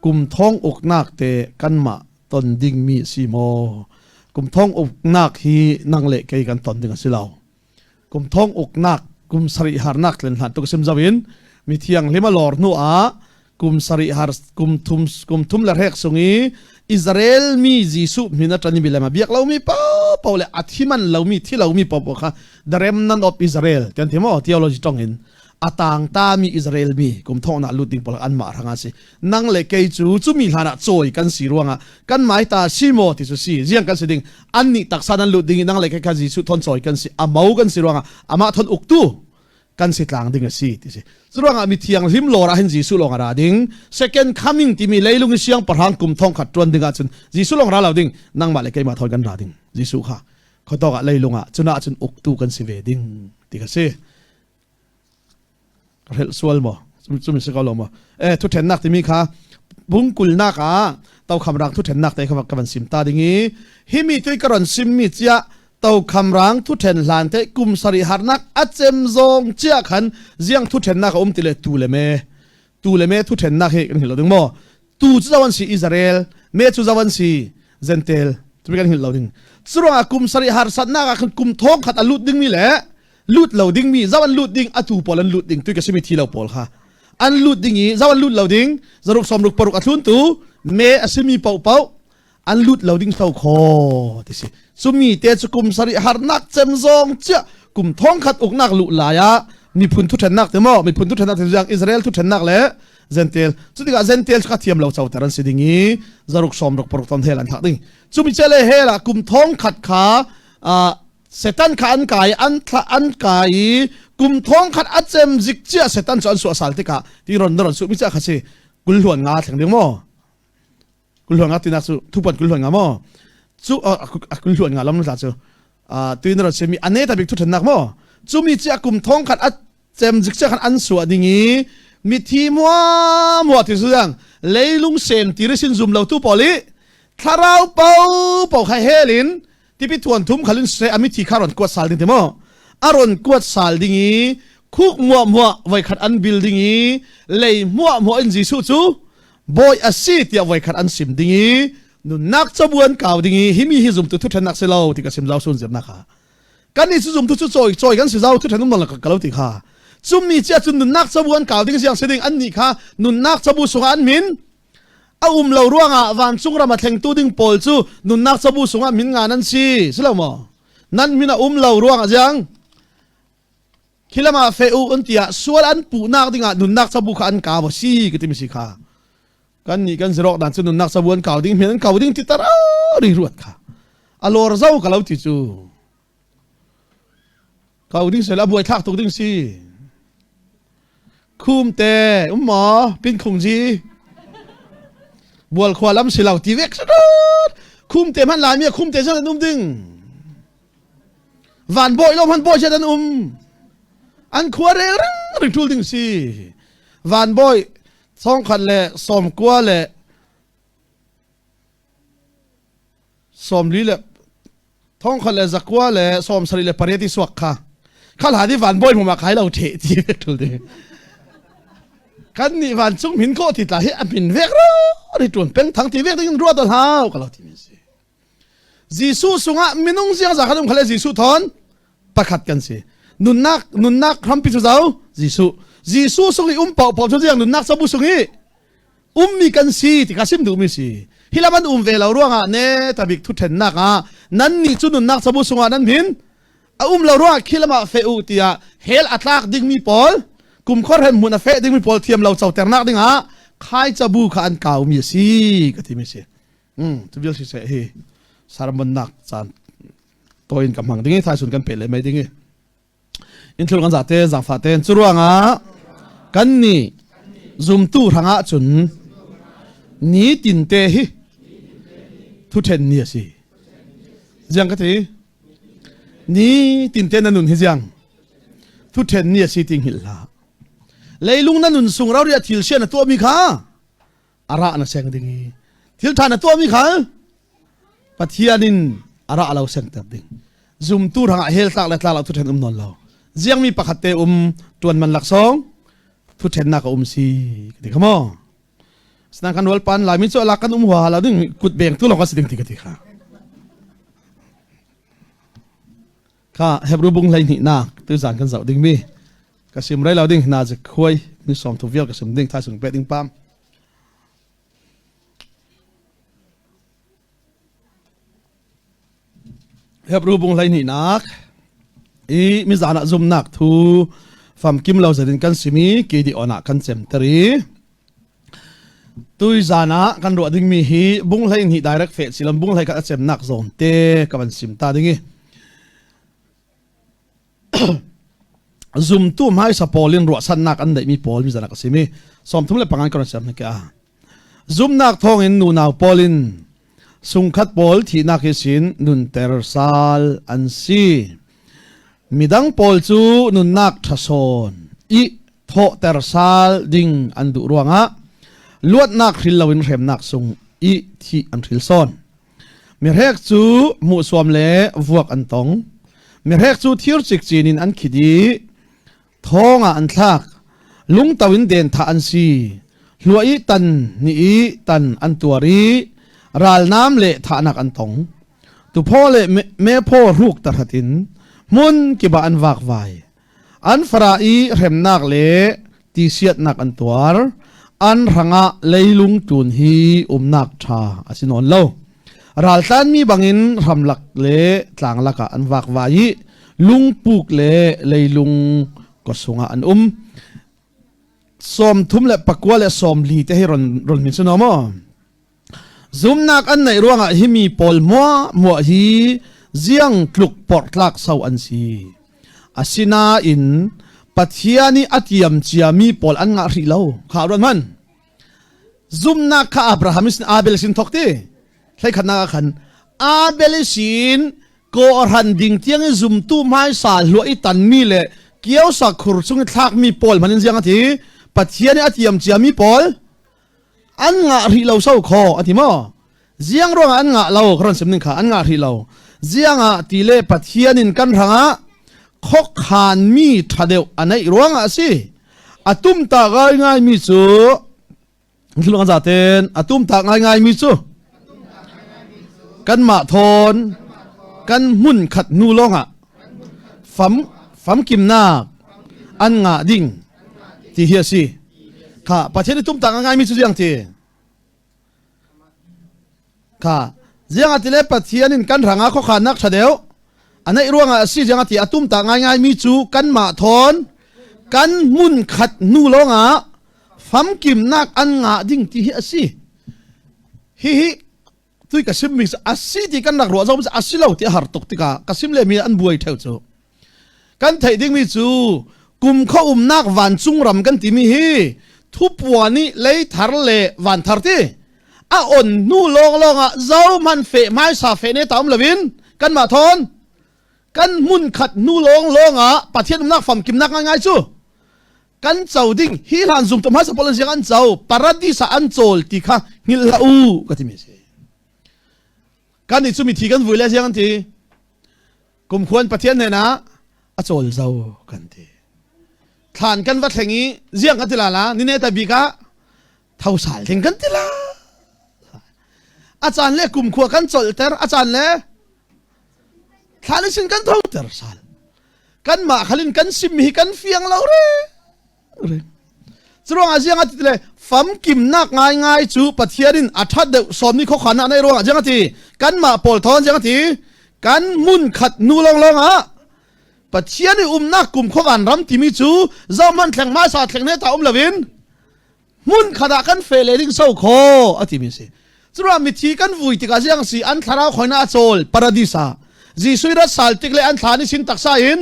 kum thong uknak te kanmah ton ding mi si maw kum thong uknak hi nang le kei kan ton ding a si lo kum thong uknak kum sarih harnak tlen hlan tuk sim zawin mi thiang hlim a lor hnu ah. Kum sarih har kum thum kum thum le hrek sung i Israel mi Jesuh min a ṭan i milem a biak lomi paohpaoh le a thi man lomi thi lomi paohpaoh kha the remnant of Israel kan ti maw theology tong in a tang ta mi Israel mi kum thong na lut ding pawl anmah hrang a si. Nang le kei cu cumi hlan ah cawi kan si ruangah kan mai ta si maw ti cu si ziang kan si ding an nih taksa nan lut ding i nang le kei kha Jesuh thon cawi kan si a mo kan si ruangah amah thon uktu kan si tlang ding a si ti si. Curuangah mi thianghlim lawr ah hin Jesuh lawng a ra ding. Second coming timi leilung i siangpahrang kum thong khat tuan ding ahcun Jesuh lawng ra lo ding nangmah le keimah thon kan ra ding. Jesuh kha khuatawk ah leilung ah cunah cun uktu kan si ve ding ti ka si. Ka hrelh sual maw? Cumi si ko lo maw? Eh thuthennak timi kha bungkulnak ah tokhamrang thuthennak te kha ka van sim ta ding i himi tui ka ron sim mi chia tokhamrang thuthen hlan te kum sarih harnak a cem zong chia khan ziang thuthennak a um ti le tu le me tu le me thuthennak hi kan hil lo ding maw tu cu zawan si Israel me cu zawan si Gentel tumi kan hil lo ding curuangah kum sarih harsatnak ah khan kum thong khat a lut ding mi le lut lo ding mi zau an lut ding atu pawl an lut ding tui ka simi thi lo pawl kha an lut ding i zau an lut lo ding zaruk sawmruk paruk a thlun tu me a simi paoh paoh an lut lo ding tho kho ti si cumi te cu kum sarih harnak cem zong chia kum thong khat uknak lu lai ah miphun thu thennak te mo miphun thu thennak te jiang Israel thu thennak le Gentel cu tikah Gentel kha thiam lo choter an si ding i zaruk sawmruk paruk ton hel an thak ding cumi chele hel ah kum thong khat kha Satan kha an kai an thla an kai i kum thong khat a cem zik chia Satan cu an suah sal tikah ti ron na ron su mi cha kha si kulhluan nga thleng ding maw kulhluan nga tinak cu thupan kulhluan nga maw cu a kulhluan nga lam la cu tuin ron semi ane ta bik thu thennak maw chu mi chia kum thong khat a cem zik chia khan an suah ding i mithi mua mua ti su yang leilung sem ti sin zum lo tu poli thlarau pau pau khai helin tipi thuan thum khalin se ami thi kha ron kuat sal ding ti maw a ron kuat sal ding i khuk muah muah voi khat an bil ding i lei muah muah in Jesuh cu bawi a si tiah voi khat an sim ding i nunnak cabuan kau ding i himi hi zumtu thuthennak si lo ti ka sim zau sun zirnak kha kan ni cu zumtu cu cawi cawi kan si zau thuthen um lo ka lo ti kha cummi chia cun nunnak cabuan kau ding siang si ding an nih kha nunnak cabu sungah an min a um lo ruangah vancung ram a thlengtu ding pawl cu nunnak cabu sungah min nga nan si si lo maw nan min a um lo ruangah ziang khilam ah fe u an tiah sual an puhnak dingah nunnak cabu kha an kau si ka ti mi si kha kan nih kan zirok dan cu nunnak cabu an kau ding min an kau ding ti tar ri ruat kha a lor zo ka lo ti cu Kau ding sel a buai thlak tuk ding si. Khum te um maw pin khung ji. Bual khua lam si lo ti vek sut. Khum te man lai mi khum te zan an um ding. Van bawi lo man bawi an um. An khua rel ring ring tul ding si. Van bawi song khat le som kua le som li le thongkhat le zakua le sawm sarih le pariat i suak kha khal ha di van bawi hmuma khai lo the ti vek thul ding kan nih van cung min ko ti tla hi a min vek ro ri tuan peng thang ti vek ding ruat dal hau ka lo ti mi si Jesuh sungah minung ziang za khan um khale Jesuh thon pakhat kan si nunnak nunnak hrampi cu zau Jesuh Jesuh sung i um pau pau cu ziang nunnak sabu sung i ummi kan si ti kha sim duhmi si hi lam an um ve lo ruangah ne tabik thuthennak ah nan nih cu nunnak cabu sungah nan min a um lo ruangah khi lamah fe u tiah hell a tlak dingmi pawl kumkhor hem hmun a feh dingmi pawl thiam lo coternak dingah khai cabu kha an kaumi a si ka timi si tu vial si seh hi sarmonnak caan toin ka hmang ding i thaisun kan pe le mai ding i Innthul kan zate zaangfah tein cu ruangah kan nih zumtu hrangah cun nitin te hi thuthen ni a si. Ziang ka ti? Nitin te na nun hi ziang thuthen ni a si ti hngilh hlah. Leilung na nun sung rauria thil sia na tuahmi kha a rah na seng ding i thil ṭha na tuahmi kha Pathian in a rah lo sengter ding. Zumtu hrangah hel tlak le tlak lo thuthen um nawn lo. Ziangmi pakhat te um tuan man laksawng thuthennak a um si ka ti kha maw. Sinang kan rual pan laimi cu alak kan um hua lo ding kut beng tu lawng ka si ding ti ka ti kha. Kha Hebrew bung hlei hnih nak tu zan kan zoh ding mi ka sim rei lo ding na zik khuai ni som thu vial ka sim ding thai sung pe ding pam. Hebrew bung hleihnihnak i mizan ah zumnak thu famkim lo zetin kan simi kidi on ah kan cemter i tui zan ah kan ruah dingmi hi bung hleihnih direct fe silam bung hlei khat a cemnak zawn te ka van sim ta ding i zumtu hmaisa pawl in ruahsannak an neihmi pawl mizan ah ka sim i 35 kan siam hna ke a Zumhnak thawngin nunau pawl in sungkhat pawl thihnak hi sin nunter sal an si. Midang pawl cu nunnak ṭhasawn i thawhter sal ding an duh ruangah luatnak hril loin hremnak sung i thih an hril sawn. Mihrek cu hmuhsuam le vuak an tong. Mihrek cu thir cikcin in an khit i Thawng ah an thlak. Lungto in den thah an si. Hluah i tan nih i tan an tuar i ralnam le thahnak an tong. Tuphaw le mephaw hruk tahrat in hmun kip ah an vakvai. An fara i hremnak le tisiatnak an tuar. An hrangah leilung tlun hi umnak ṭha a si nawn lo. Raltlanmi bangin ramlak le tlanglak ah an vakvai i lungpuk le leilung kawsung ah an um. 34 le 40 te hi ron ron min suno maw? Zumnak an neih ruangah hi mi pawl muah muah hi ziang tluk portlak so an si. Asinain Pathian i a tiam ciami pawl an ngah hrih lo. Kha ruat man. Zumnak kha Abraham sin Abel sin thok ti. Hlei khatnak ah khan Abel sin kawhran ding tiang i zumtu hmaisa hluah i tanmi le kiosa khur chung i thlakmi pawl hman in ziang a ti Pathian i a tiam ciami pawl an ngah rih lo so kho a ti maw ziang ruangah an ngah lo ka ron sim ning kha an ngah rih lo ziang ah ti le Pathian in kan hrangah khokhan mi ṭha deuh a neih ruangah a si a tum ta ngai ngai mi cu Thilung zaten a tum tak ngaingai mi cu kanmah thawn kan hmun khat hnu lawngah fam famkimnak an ngah ding ti hi a si. Kha Pathian i tum tak ngaingai mi cu ziang ti? Kha ziang ati le Pathian in kan rangah khokhannak ṭha deuh a neih ruangah a si ziang ati a tum tak ngaingai mi cu kanmah thawn kan hmun khat hnu lawngah famkimnak an ngah ding ti hi a si. Hihi tui ka sim mi a si ti kan rak ruah zong a si lo ti a har tuk tikah ka sim le mi an buai theo cu. Kan theih ding mi cu kum kho umnak vancung ram kan timi hi thupuan i leithar le vanthar ti a on hnu lawng lawng ah zo man fe hmaisa fe ne ta um lovin kan mah thawn kan hmun khat hnu lawng lawng ah Pathian umnak famkimnak ngai ngai cu kan co ding hi hlan zum tum hmasa pawl an siang an co paradis ah an cawl ti kha hngilh hlah u ka timi si kan nih cu mithi kan vui le siang an ti kumkhuan pathian hnen ah a cawl zo kan ti thlan kan va thleng i ziang kan ti la la ni ne ta bik ah tho sal ding kan ti la a caan le kumkhua kan colter a caan le thlan sin kan tho ter sal kan mah khalin kan sim hi kan fiang lo re re curuang ah ziang ati le famkimnak ngai ngai cu Pathian in a that deuh sawmmi khokhan ah nei ruang ah ziang ati kan mah pawl thawn ziang ati kan mun khat nu long long ah Pathian i umnak kum khovan ram timi cu zohman thleng ma sa thleng ne ta um lovin hmun khat ah kan fe le ding so kho a timi si curuang mithi kan vui tikah ziang si an thlarau khoina a chawl paradis ah Jesuh rat sal tik le an thla ni sin taksa in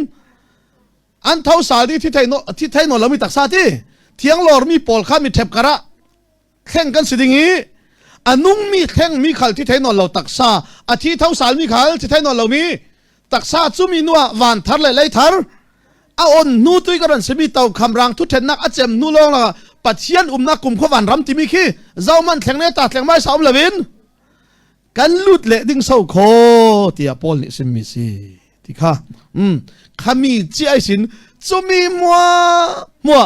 an tho sal di thi thei no thi thei no lomi taksa ti thiang lor mi pawl kha mi thep kara thleng kan si ding i a nung mi thleng mi khal thi thei no lo taksa a thi tho sal mi khal thi thei no lo mi taksa cu mi nuah van thar le lei thar a on hnu tui ka ran simi to khamrang thu thennak a cem hnu lawng la pathian umnak kum kho van ram timi khi zoman thleng ne ta thleng mai sa um lovin kan lut le ding so kho tiah Paul nih simmi si ti kha khami chi ai sin chumi mua mua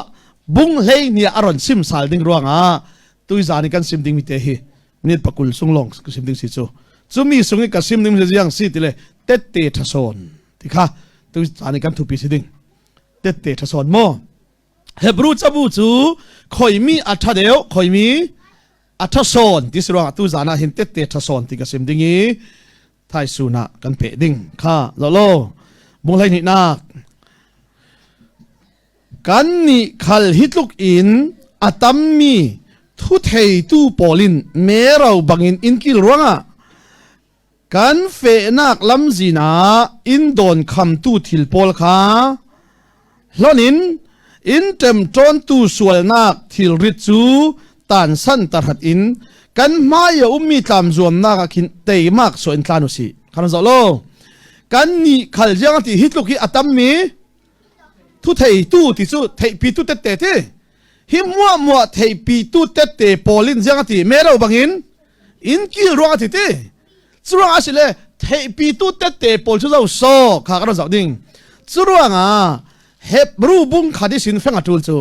bung hlei nia aron sim sal ding ruangah tuizan kan sim ding mi te hi minute pakul sung long ka sim ding si chu chumi sung i ka sim ding si jiang si tile tette thason ti kha tu zan kan thupi si ding tette thason mo Hebrew cabu cu khoimi a tha deuh khoimi a thason ti si ruangah tu zan ah hin tette thason ti ka sim ding i. Thaisun ah kan peh ding kha lo bung hlei nak kan nih khal hi tluk in a tammi thu theitu pawl in mero bangin in kil ruangah kan fehnak lamzin ah in dawn khamtu thil pawl kha hlonh in in ṭemṭawntu sualnak thilrit cu tansan tahrat in kan hmai a ummi tlamzuamnak ah khin teimak sawh in tlan usih. Khan zoh lo. Kan nih khal jiang ti hi tluk hi a tammi thu theitu ti cu theihpitu tette ti hi muah muah theihpitu tette pawl in ziang ti mero bangin in kil ruang ati ti Curuang ah sile theihpitu tette pawl cu zo so kha kan zoh ding. Curuang ah Hebrew bung khat i sin feng a tul cu.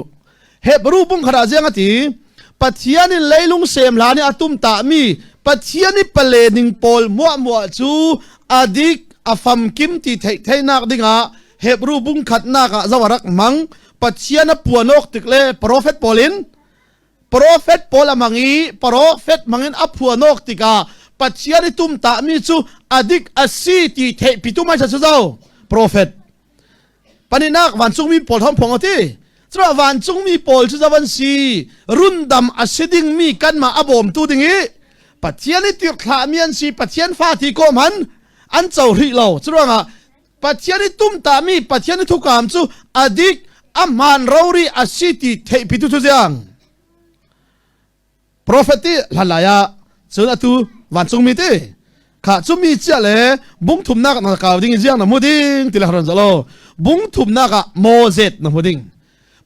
Hebrew bung khat ah ziang a ti Pathian in leilung sem hlan i a tum ta mi Pathian i pale ning pawl muah muah cu adik a famkim ti theih theihnak dingah Hebrew bung khatnak ah zo a rak hmang Pathian a puanawk tik le profet pawl in Profet pawl a hmang i profet hmangin a phuanawk tikah Pathian i tumtahmi cu a dik a si ti theihpitu hmaisa cu zo profet. Paninak vancungmi pawl thawng phuang a ti. Cuma vancungmi pawl cu zo an si rundam a si dingmi kanmah a bawmtu ding i Pathian i tirhthlahmi an si Pathian fa ti ko hman an co rih lo. Curuangah Pathian i tumtahmi Pathian i thukam cu a dik a hmaan rori a si ti theihpitu cu ziang profet ti hlan ah cun atu vancungmi ti kha cumi chia le bung thumnak na kau ding ziang na mu ding ti le haron zalo bung thumnak ah Moses na mu ding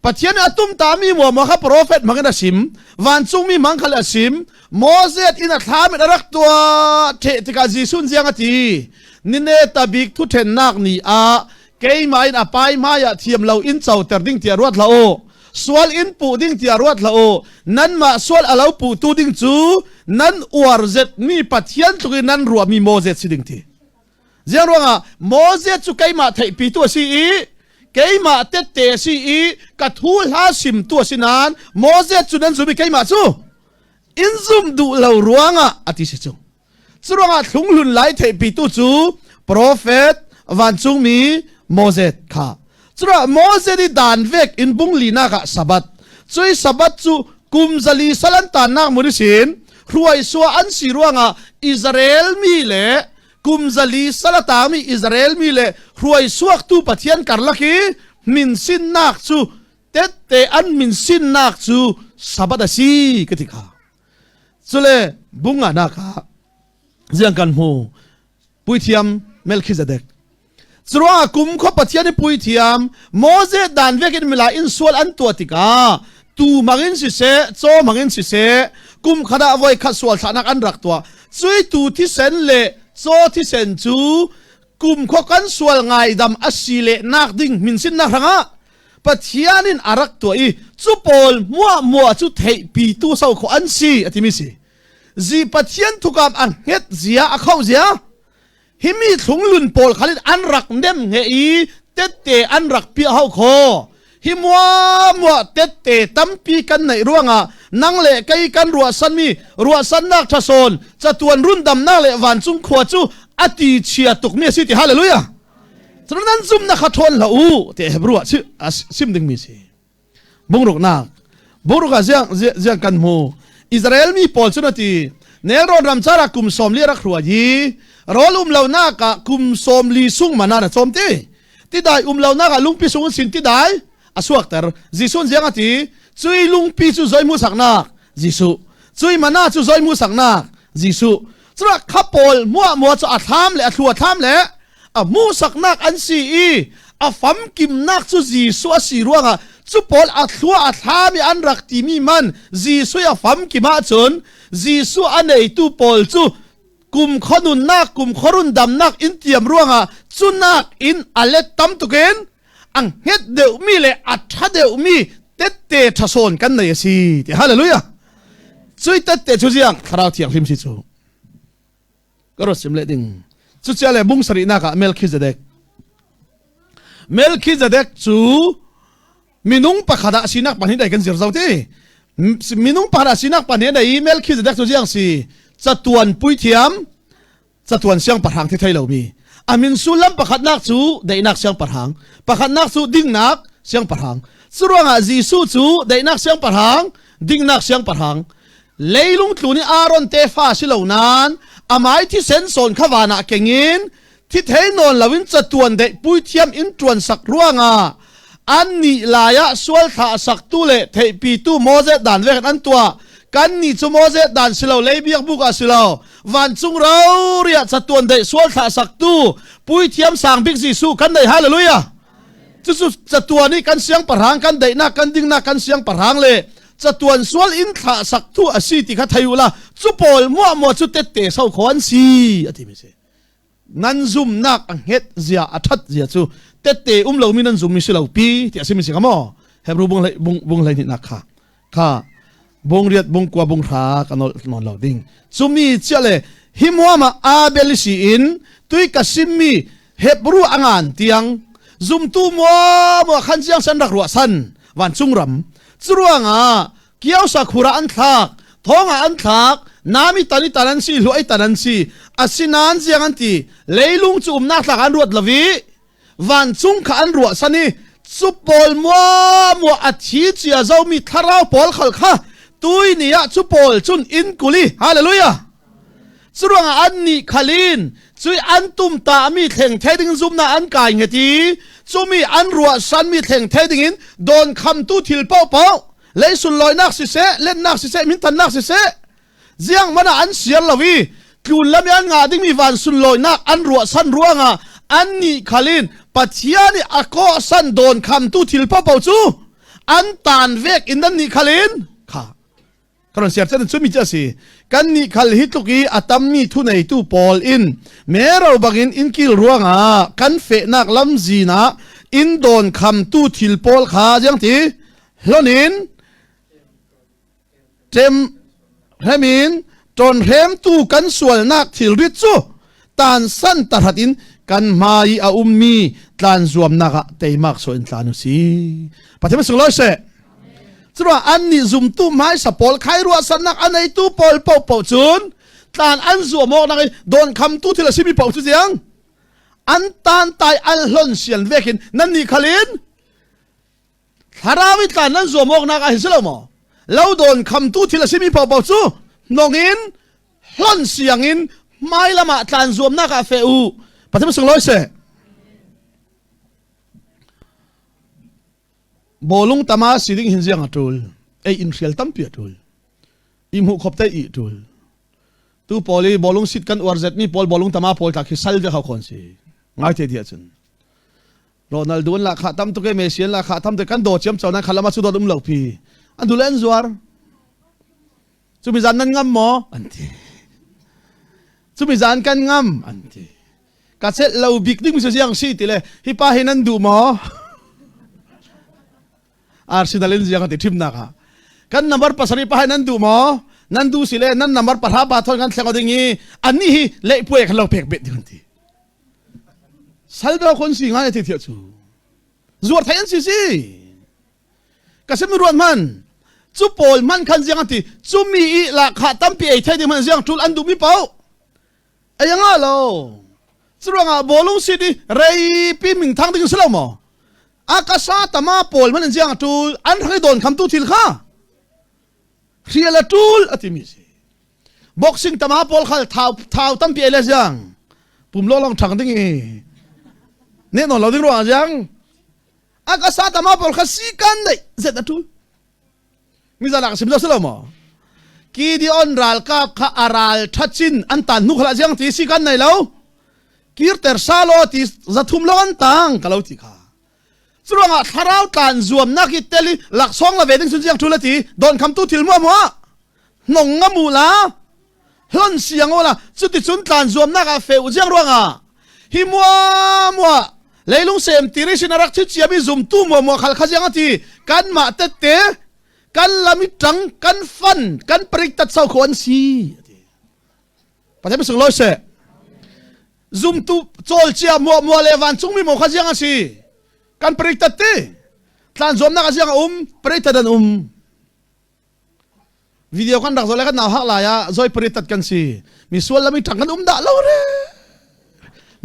Pathian a tum ta mi mo kha profet mangin a sim vancungmi mang khal a sim Moses in a thlam in a rak tua the tikah Jesuh ziang a ti nine tabik thu thennak ni ah keimah in a pai hmai ah thiam lo in coter ding tiah ruat hlah u sual in puh ding tiah ruat hlah u nanmah sual a lo puh tu ding cu nan uar zet mi Pathian tluk in nan ruah mi Moses si ding ti Ziang ruangah Moses cu keimah theihpitu a si i keimah tette a si i ka thu hla simtu a si nain Moses cu nan zum i keimah cu in zum duh lo ruangah a ti si cu. Cu ruangah thlunghlun lai theihpitu cu profet vancungmi Moses kha. Curuah Moses i dan vek in bung linak ah Sabbath. Cui Sabbath cu kum zali sal an tannak mun sin hruai sua an si ruangah Israel mi le kum zali sal a tangmi Israel mi le hruai suaktu Pathian karlak i min sinnak cu tette an min sinnak cu Sabbath a si ka ti kha. Cule bunga nak ah ziang kan hmu puithiam Melchizedek Curuangah kum khua Pathian i puithiam Moses dan vekin mila in sual an tuah tikah tu mangin siseh caw mangin siseh kum khat ah voi khat sual thlahnak an rak tuah cui tu thisen le caw thisen cu kum khua kan sual ngaidam a si le nak ding min sinnak hrangah Pathian in a rak tuah i cu pawl muah muah cu theihpitu so kho an si a timi si zi Pathian thukam a hnget zia a khauh zia himi thlunglun pawl khalin an rak nem nge i tette an rak piah hau kho hi mua mua tette tampi kan neih ruangah nang le kei kan ruahsanmi ruahsannak ṭhasawn catuan rundamnak le vancung khua cu a ti chia tukmi a si ti hallelujah cun nan zumnak kha ṭhawn hlah u ti Hebrew ah sim dingmi si Bungruknak. Bungruk ah ziang ziang kan hmu. Israel mi pawl cu na ti nelrawn ram cara kum 40 rak hruai hi rawl um lonak ah kum 40 sung mana na cawm ti tidai um lonak ah lungpi sung sin tidai a suakter Jesuh ziang a ti cui lungpi cu zoi mu saknak Jesuh cui mana cu zoi mu saknak Jesuh cura kha pawl mua mua cu a thlam le a thlua thlam le a hmuhsaknak an si i a famkimnak cu Jesuh a si ruangah cu pawl a thlua a thlami an rak timi man Jesuh a famkim ahcun Jesuh a neitu pawl cu kum khonunnak kum khorun damnak in tiam ruangah cunak in a let tam tukin a hnget deuhmi le a ṭha deuhmi tette ṭhasawn kan nei a si ti hallelujah cui tette cu ziang thlarau thianghlim si cu ka ro sim le ding cucia le bung sarihnak ah Melchizedek Melchizedek cu minung pakhat ah sinak pahnih dai kan zir zo ti minung pakhat ah sinak pahnih dai Melchizedek cu ziang si chatuan puithiam. Catuan siangpahrang thi thei lomi a min sullam pakhatnak cu daihnak siangpahrang, pakhatnak cu dingnak siangpahrang. Curuangah Jesuh cu daihnak siangpahrang, dingnak siangpahrang. Leilung tlu nih Aaron tefa si lo nain amai thisen sawn kha van ah kengin thi thei nawn loin catuan daih puithiam in ṭuan sak ruangah an nih lai ah sual thlah saktu le theihpitu Moses dan vek an tuah. Kan nih cu Moses dan si lo, lei biakbuk ah si lo, vancung roriah catuan daih sual thlah saktu puithiam sang bik Jesuh kan nei. Hallelujah! Cucu catuan i kan siangpahrang, kan daihnak, kan dingnak, kan siangpahrang le catuan sual in thlah saktu a si ti kha thei u la, cu pawl muah muah cu tette so kho an si a ti mi si. Nan zumnak a hnget zia, a that zia cu tette um lomi nan zum mi si lo pi ti a si mi si ka maw? Hebrew bung hlei bung bung hlei nak kha kha bung riat, bung kua, bung hra ka nol non lo ding. Cumi chia le himuama Abel si in tui ka simmi Hebrew angan tiang zumtu mua mua khan chiang san rak ruah san vancung ram. Curuangah kiausa khura an thlak, thonga an thlak, nami tan i tan an si, hluai tan an si. Asinan ziang an ti? Leilung cu umnak thlak an ruat lovi, vancung kha an ruah san i cu pawl mua mua a thi cia zomi thlarau pawl khal kha tui ni ah cu pawl cun in kuli. Hallelujah! Curuangah an nih khalin cui an tum ta mi thleng thei ding zumna an kai ngeti cumi an ruah san mi thleng thei ding in don khamtu thil paoh paoh, leisun loinak siseh, lennak siseh, minthannak siseh, ziang mana an siar lo i tlun lam i an ngah dingmi van sunlawinak an ruah san ruangah an nih khalin Pathian i a kawh san dawn khamtu thil paohpaoh cu an tan vek in nan nih khalin kha karon siar chan cu mi cu a si. Kan nih khal hi tluk i a tammi thu neitu pawl in mero bangin in kil ruangah kan fehnak lamzin ah in dawn khamtu thil pawl kha ziang ti hlonin ṭem hremin ṭawnhremtu kan sualnak thilrit cu tansan tahrat in kan hmai i a ummi tlan zuamnak ah teimak so in tlan u si. Pathian sunglawi seh. Curuang an nih zumtu hmaisa pawl khai ruahsannak a neitu pawl paohpaoh cun tlan an zuam awk nak i dawnkhamtu thil a simi paoh cu ziang an tan tai an hlon sian vekin nan nih khalin thlarau i tlan nan zuam awknak ah hin si lo maw? Lo dawn khamtu thil a simi paohpaoh cu nong in hlon siang in hmailam ah tlan zuamnak ah fe u. Pathian sunglawi seh. Bawlung tama si ding hin ziang a tul ei in hrial tampi a tul i hmuh khop te i tul tu pawl i bawlung sit kan uar zet mi pawl, bawlung tama pawl tla khi sal ve kho khon si ngai te dia cun. Ronaldo an lahkhah tam tuk e, Messi an lahkhah tam tuk, kan daw ciam cho nan khalam ah cu dawt um lo pi an dule an zuar. Cu mi zan nan ngam maw an ti. Cu mi zan kan ngam an ti. Ka chelh lo bik ding su siang si ti le hi pa hi nan duh maw? Arsenal in ziang ti thim nak ha kan number 7 pa hi nan duh maw? Nan du si le nan number 10 pa thon kan thleng ding i an ni hi le puai khan lo pek bet ding ti saldo khon si ngai ti thia chu zuar thai an si si ka sim ruan man. Chu pawl man khan ziang ti chu mi i la kha tampi ei thai ding man ziang tul an du mi pau ai nga lo. Churuanga bolung si di rei pi ming thang ding silo mo akasa tama pawl man ziang tul an rang don kham tu thil kha hrial a tul ati mi si. Boxing tama pawl khal thau thau tampi ele ziang pum lo long thang ding i ne non lo ding ruang ziang akasa tama pawl kha si kan nei zet atul mi zalak sim lo silo mo. Gideon ralkap kha aral thachin an tan nu khala ziang ti si kan nei lo kirter salo ti zathum lo an tang ka lo ti kha. Curuangah thlarau tlan zuamnak hi teli laksawng la ve ding sun ziang thul ati don kham tu thil mua mua nong nga mu la hlon siang la cuti cun tlan zuamnak ah fe u. Jiang ruanga hi mua mua leilung sem tiri sin arak thi chia mi zum tu mua mua khal kha jiang ati kan ma te te kan lami tang kan fan kan prik tat sau kho an si. Pathian sung loi se. Zumtu cawl chia mua mua le vancung mi mo kha jiang a si kan prik tat ti tlan zuamnak a jiang a um prik tat an um. Video kan rak zoh le kan nau hak lai ah zoi pari tat kan si. Mi sual lam i ṭang kan um dah lo re.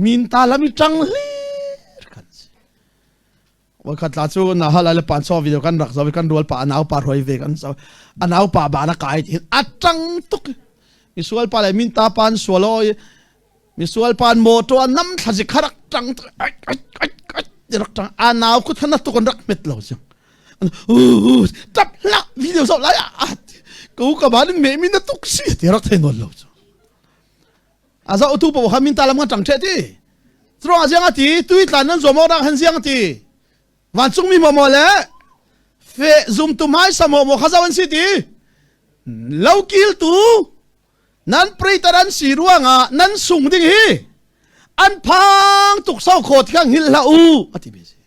Min ta lam i ṭang hlir kan si. Voikhat tla cu na hal le pan so video kan rak zo kan rual pa anau pa roi ve kan zo anau pa ba na kai hin atang tuk mi sual pa le min ta pan sual oi mi sual pan motor an nam thlazi kharak tang rak tang anau ku thana tuk an rak met lo siang tap la video zo lai a ko ka ba me mi na tuk si ti rak thei non lo chu a zo tu pa kha min ta lam kan tang the ti Curuang ah ziang a ti tui tlan nan zuam awk han ziang a ti vancungmi maw maw le fe zumtu hmaisa maw maw kha zo an si ti lo kiltu nan preitar an si ruangah nan sung ding hi an phang tuk sau kho thiang hil hlah u a ti mi si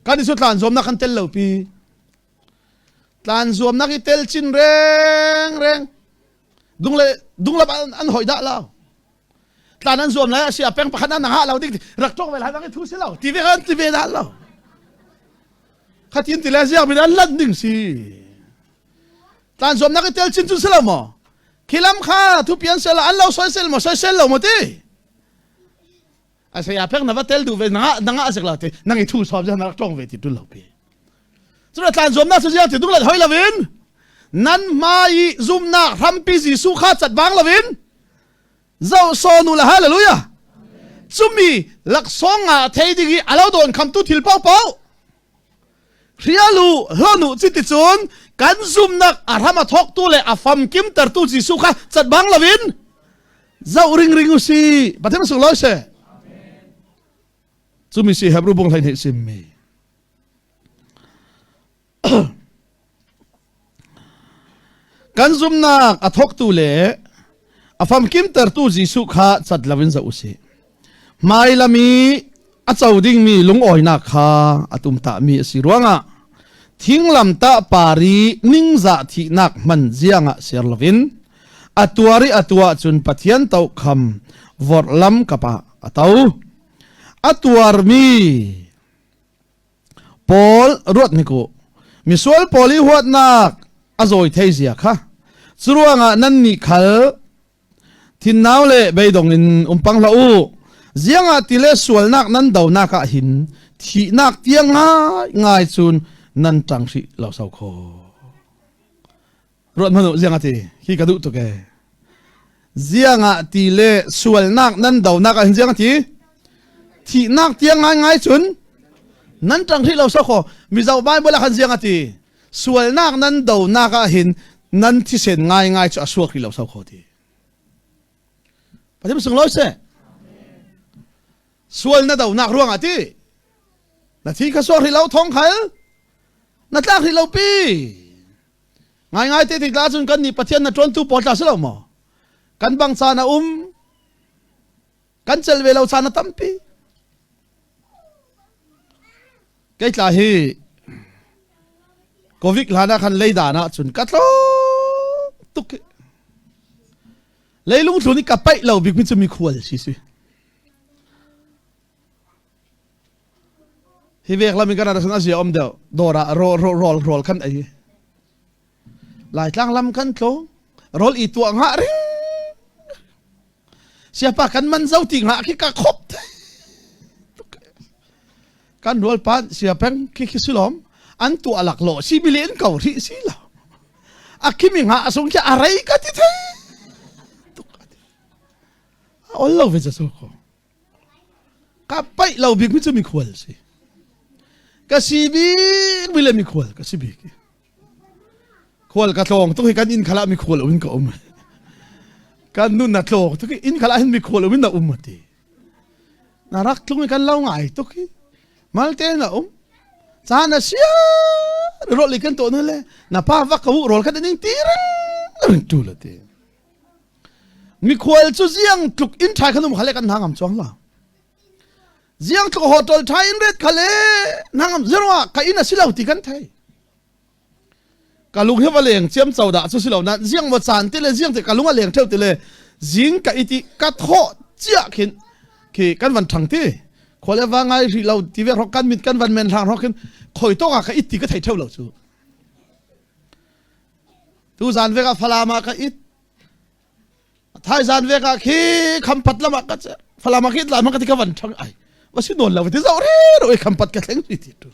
kan isu tlan zuamnak kan tel lo pi tlan zuamnak i tel chin reng reng dung le dung lap an hoi dah lo tlan an zuam lai a si a peng pakhat an ha lo dik rak ṭok ve lai bang i thu si lo ti ve kan ti ve dah lo khatin ti le ziak min an lanh ding si tlan zuam nak i tel chin cu si lo maw khilam kha thu pian sel an lo soisel maw soisel lo maw ti a saya pek na va tel du ve nanga nanga asik la ti nang i thu sawm na rak ṭong ve ti tul lo pi cuna tlan zuam nak cu ziang ti dung let hoi lovin nan hmai i zumnak hrampi Jesuh kha cat bang lovin Zoh saw nu le hallelujah. Cumi laksawng ah thei ding i alo dawn khamtu thil paohpaoh hrialu hlonu chiti cun kan zumnak a ram a thawktu le a famkim tertu Jesuh kha cat bang loin zoh ring ring u si Pathian sung lawi se cumi si Hebrew bung hlei nih simmi Kan zumnak a thawktu le a famkimtertu Jesuh kha cat loin zoh u sih. Hmailam i a co dingmi lungawinak kha a tumtahmi a si ruangah thinglamtah par i ningzah thihnak hman ziangah ser loin a tuar i a tuah cun Pathian tokham vorhlam kapah a to. A tuarmi Paul ruat hnik u. Misual pawl i huatnak a zawi thei zia kha. Curuangah nannih khal thinnau le beidong in um pang hlah u. Ziangah ti le sualnak nan donak ah hin thihnak tiang ngai ngai cun nan ṭang hrih lo sau kho. Ruat hmanh u ziang a ti hi ka duh tuk ee. Ziang ah ti le sualnak nan donak ah hin ziang a ti thihnak tiang ngaingai cun nan ṭang hrih lo sawkhaw Mizo Bible ah khan ziang a ti sualnak nan donak ah hin nan thisen ngaingai cu a suak rih lo sawkhaw ti. Pathian sunglawi seh. Sual na donak ruangah ti na thi kha suak rih lo thong khal na tlak rih lo pi. Ngaingai te tik cun kan nih Pathian na ṭuantu pawl tla si lo maw? Kan bang caan a um. Kan cel ve lo caan a tampi. Kei tla hi Covid hlan ah khan leidan ah cun ka tlawm tuk hi. Leilung thlun i ka paih lo bik mi cu mikhual si si. Hi vek lam in kan ra a zia om deuh dawr ah rawl rawl rawl kan ei. Laitlang lam kan tlawng rawl i tuah ngah ring. Siapa kan man zo ti ngah khi ka khop kan rual pan sia peng khi khi silom an tu alak lo si bilin ko ri si lo akimi nga asung khi arai ka ti thei tuk ol lo ve cha so ko Ka paih lo bik mi cu mikhual si. Ka si bik mi le mikhual ka si bik. Khual ka tlawng tuk hi kan inn khala mikhual um in ka um. Kan nun na tlawng tuk hi inn khala hin mikhual um in na um ati. Na rak tlung i kan lo ngai tuk hi. Malte na um. Caan a sia rol i kan to na le na pa va ka u rol kha ning ti ring ring tu la ti. Mikhual cu ziang tluk inn ṭha khan um kha le kan hna ngam chuang la. Ziang tluk hotel ṭha in ret kha le hna ngam zero ah ka inn a si lo ti kan thei. Ka lung hi va leng ciam cho dah cu si lo na ziang va caan ti le ziang ti ka lung a leng theu ti le zing ka iti ka thawh cia khin khi kan van ṭhang ti khual va ngai ri lo ti ve rok kan mit kan van men hlang rok khin khoi tawk ah ka it ti ka thei theu lo cu. Tu zan vek ah Falam ah ka it. Thai zan vek ah khi khampat lam ah ka Falam ah khi lam ah ka ti ka van thang ai. Va si nawn lo ti zo re ro khampat ka thleng ti ti tu.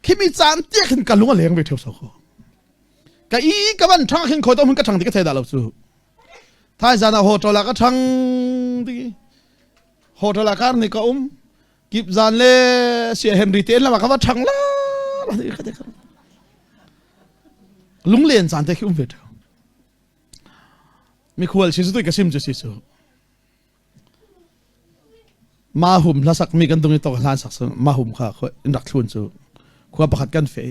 Khimi caan te khin ka lung a leng ve theu so ko. Ka i ka van thang khin khoi to mun ka thang ti ka thei da lo cu. Thai zan ah hotel ah ka thang ti. Hotel ah kar ni ka um. Kip zan le sia Henry te lam ah ka va thang la. Lunglen caan te khi um ve theu. Mikhual si cu ka sim cu si cu. Mahum hlasak mi kan tung i tok hlan sak mahum kha in rak thlun cu khua pakhat kan fe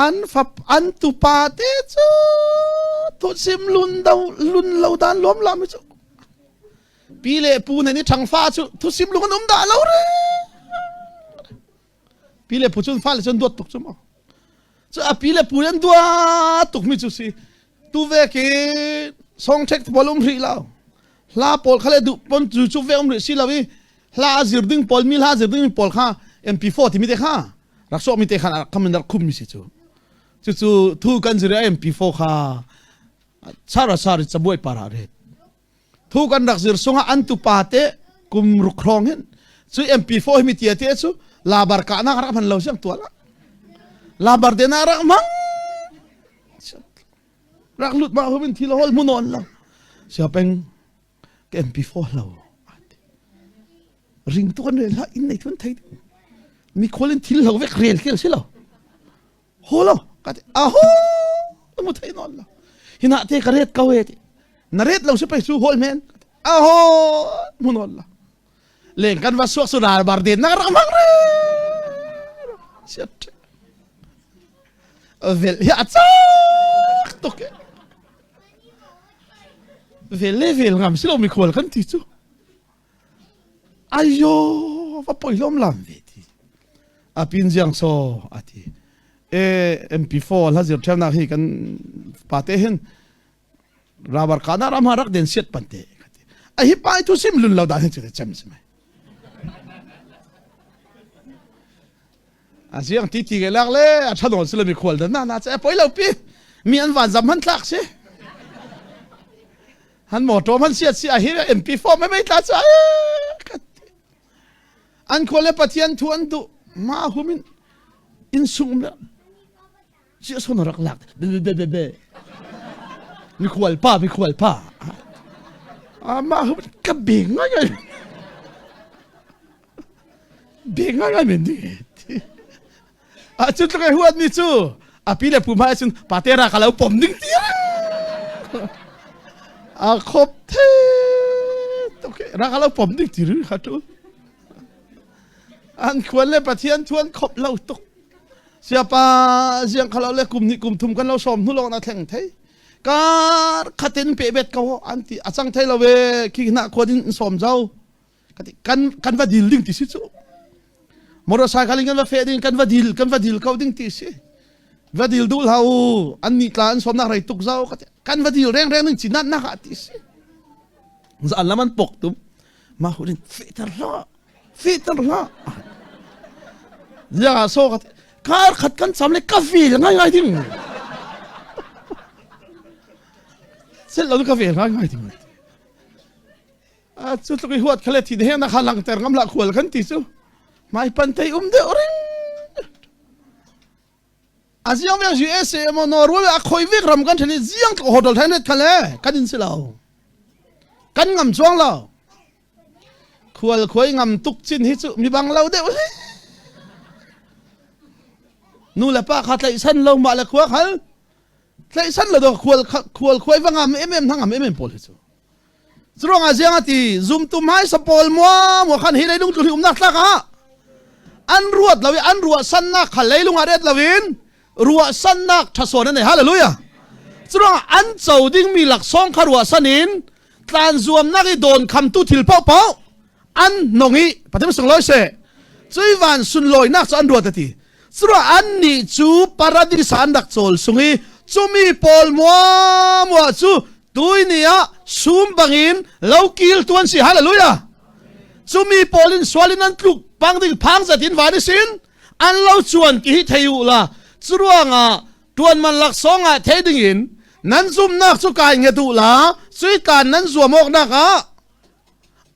an fap an tupa te cu tu sim lun do lun lo dan lom lam cu pi le pu ne ni thangfa cu thu sim lung an um dah lo re pi le pu cun fa le cun duat tuk cu mo cu a pi le pu an duat tuk mi cu si tu ve ki song ṭhek pawl um rih lo hla pawl kha le duh pon cu cu ve um rih si lo i hla a zir ding pawl mi hla zir ding pawl kha MP4 timi te kha rak sawh mi te khan kham in rak khum mi si cu cu cu thu kan zir MP4 kha chara sari cabuai para ret Thu kan rak zir sungah an tupa te kum ruk hrawng hin cu MP4 hi mi tia te cu labar kahnak rak hman lo siang tual ah labar te na rak hmang rak lut ma humin thil hol mu non lo sia peng ka MP4 lo ring tu kan rel ha in nei thun thei mi khol in thil lo vek rel kel si lo ho lo ka ti aho mu thei non lo hina te ka ret ko e ti na ret lo si pei su hol men aho mu non lo leng kan va suak su ral bar den na rak mang re siat vel hi a chak tuk e vel le vel ngam si lo mi khual kan ti chu Ayo va poi lom lam ve ti. A pin ziang so ati. E MP4 hla zir thiamnak hi kan pate hin rabar kana ram ha rak den siat pante. A hi pai tu sim lun lo dan hi chu chem si mai. A ziang ti ti ke lak le a thanon sila mi khual dan na na che poi lo pi mi an van zam han tlak si. Han motor man siat si a hi MP4 mai mai tla cha an khua le Pathian thu an duh ma humin in sung le sia son rak lak be be be be mikhual pa mikhual pa ma hum ka be ngai ngai be ngai ngai men ni A cu tluk ai huat mi cu a pi le pu hmai cun pate ra ka lo pom ding ti a khop the tuk ra ka lo pom ding ti ri kha tu an khuan le pathian thuan khop lo tuk siapa ziang khalo le kum ni kum thum kan lo som hnu lo na thleng thei kar khatin pe bet ko an ti achang thei lo ve khi na khuan in som zau kan kan va dil ding ti si cu motorcycle in kan va feh ding kan va dil kan va dil ko ding ti si va dil duh hlah u an nih tla an sawmnak rei tuk zau kan va dil reng reng ding ci nat nak ah ti si zan lam an pok tum ma hurin fehter hlah fehter hlah ya so ka kar khat kan cham le ka feel ngai ngai ding sel lo ka feel ngai ngai ding Cu tluk i huat kha le thi he na kha langter ngam la khual kan ti cu mai pan tei um deuh ring a ziang ve USA mo Norway a khoi vek ram kan thani ziang tluk hotel thain ret khale kan in si lo kan ngam chuang lo khual khoi ngam tuk chin hi chu mi bang lo deuh le nu le pa kha tlaih san lo ma le khua khal tlaih san lo do khual khual khoi va ngam em em thang ngam em em pawl hi chu Curuangah ziang a ti zumtu hmaisa pawl mua mua khan hi leilung tlun hi umnak tlak ah an ruat lo i an ruahsannak kha leilung ah ret loin ruahsannak ṭhasawn an nei hallelujah curuangah an co dingmi laksawng kha ruahsan in tlan zuamnak i dawn khamtu thil paohpaoh an nong i Pathian sunglawi seh cui van sunlawinak cu an ruat a ti curuah annih cu paradis ah an rak cawl sung i cumi pawl muamua cu tuini ah sum bangin lokil tu an si hallelujah cumi pawl in sual in an tluk pang ding phang zat in van i sin an lo chuan ti hi thei u la curuangah. Tuan man laksawng ah thei ding in nan zumnak cu kai nge duh la sui tlan nan zuam awk nak ah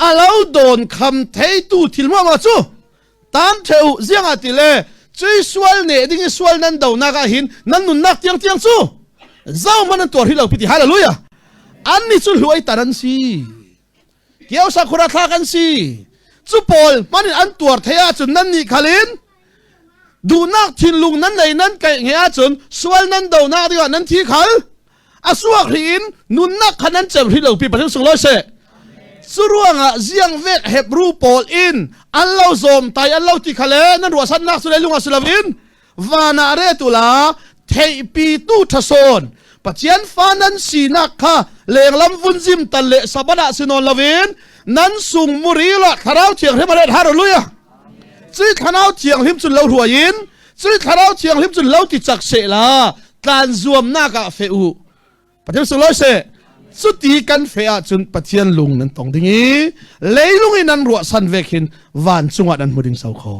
a lo dawn kham theitu thil muah ma cu tan theu ziang ah ti le cui sual ne ding i sual nan do nak ah hin nan nunnak tiang tiang cu zau man an tuar hi lo piti hallelujah an ni cu hluai tar an si Kio sakhura thlak an si. Cu pawl hman in an tuar thei ahcun nan nih khal in duhnak thinlung nan nei nan kaih nge ahcun sual nan donak dingah nan thi khal a suak hri in nunnak kha nan cem hri lo pi pathian sung loi seh cu ruangah ziang vek Hebrew pawl in an lo zawm tai an lo ti khale nan ruahsannak cu leilung ah si loin van ah re tu la theihpi tu ṭhasawn Pathian fa nan sinak kha lenglam vunzim tal le sabat ah sinawn loin nan sung muri la thlarau thianghlim a ret hallelujah cui thlarau thianghlim cun lo hruai in cui thlarau thianghlim cun lo ti chak se la tlan zuamnak ah fe u Pathian sunglawi seh cuti kan fe ahcun Pathian lung nan tong ding i leilung in nan ruahsan ve khin vancung ah nan hmu ding so kho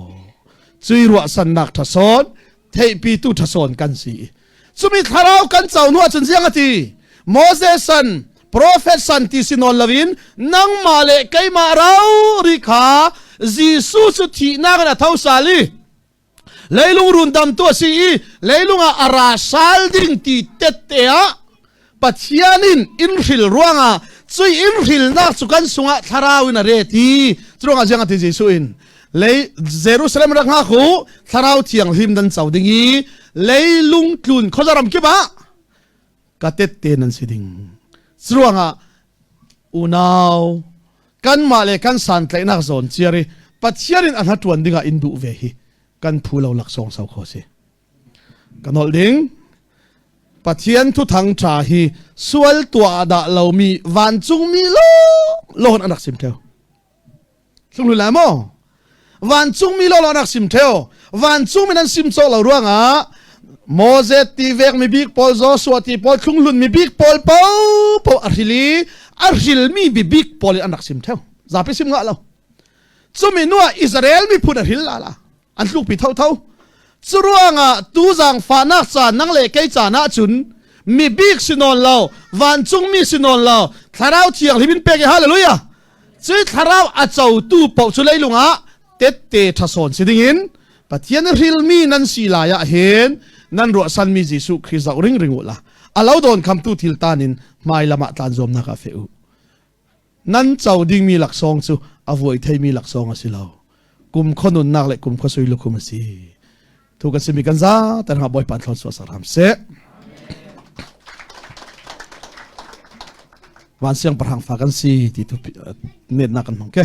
cui ruahsannak ṭhasawn theihpitu ṭhasawn kan si i cumi thlarau kan co hnu ahcun ziang a ti Moses san prophet san ti si nawn loin nangmah le keimah rau ri kha Jesuh cu thihnak in a tho sal i Leilung rundamtu a si i leilung ah a ra sal ding ti tette ah Pathian in in hril ruangah cui in hrilnak cu kan sungah thlarau in a re ti curuangah ziang ati Jesuh in lei Jerusalem rak ngak u thlarau thianghlim nan co ding i leilung tlun khuazaram kip ah ka tette nan si ding curuangah unau kanmah le kan santlaihnak zawn ciar i Pathian in a hna ṭuan dingah in duh ve hi kan phu lo laksawng sau kho si. Ka nolh ding Pathian thuthang ṭha hi sual tuah dah lomi vancungmi lawn an rak sim ṭheo. Hlung lai maw? Vancungmi law an rak sim ṭheo. Vancungmi nan sim cawh lo ruangah Moses ti vek mi bik pawl Joshua ti pawl thlunghlun mi bik pawl po po a hril i a hrilmi bi bik pawl in an rak sim ṭheo. Zapi sim ngah lo. Cumi nu ah Israel miphun a hril la la. An tlukpi thotho. Cu ruangah tu zaangfahnak ca nang le kei caan ahcun mi bik si nawn lo, vancungmi si nawn lo, thlarau thianghlim in pek i hallelujah. Cui thlarau a cotu paoh cu leilung ah tette ṭhasawn si dingin Pathian hrilmi nan si lai ah hin nan ruahsanmi Jesuh Khrih zoh ringring u la a lo dawn khamtu thil tan in hmai lam ah tlan zuamnak ah fe u nan co dingmi laksawng cu a vuai theimi laksawng a si lo kum khua nunnak le kum khua sui lukhum a si thu kan simi kan za tan ha bawipa thlon suah saram se van siang parhang fa kan si ti tu net na kan hmang ke.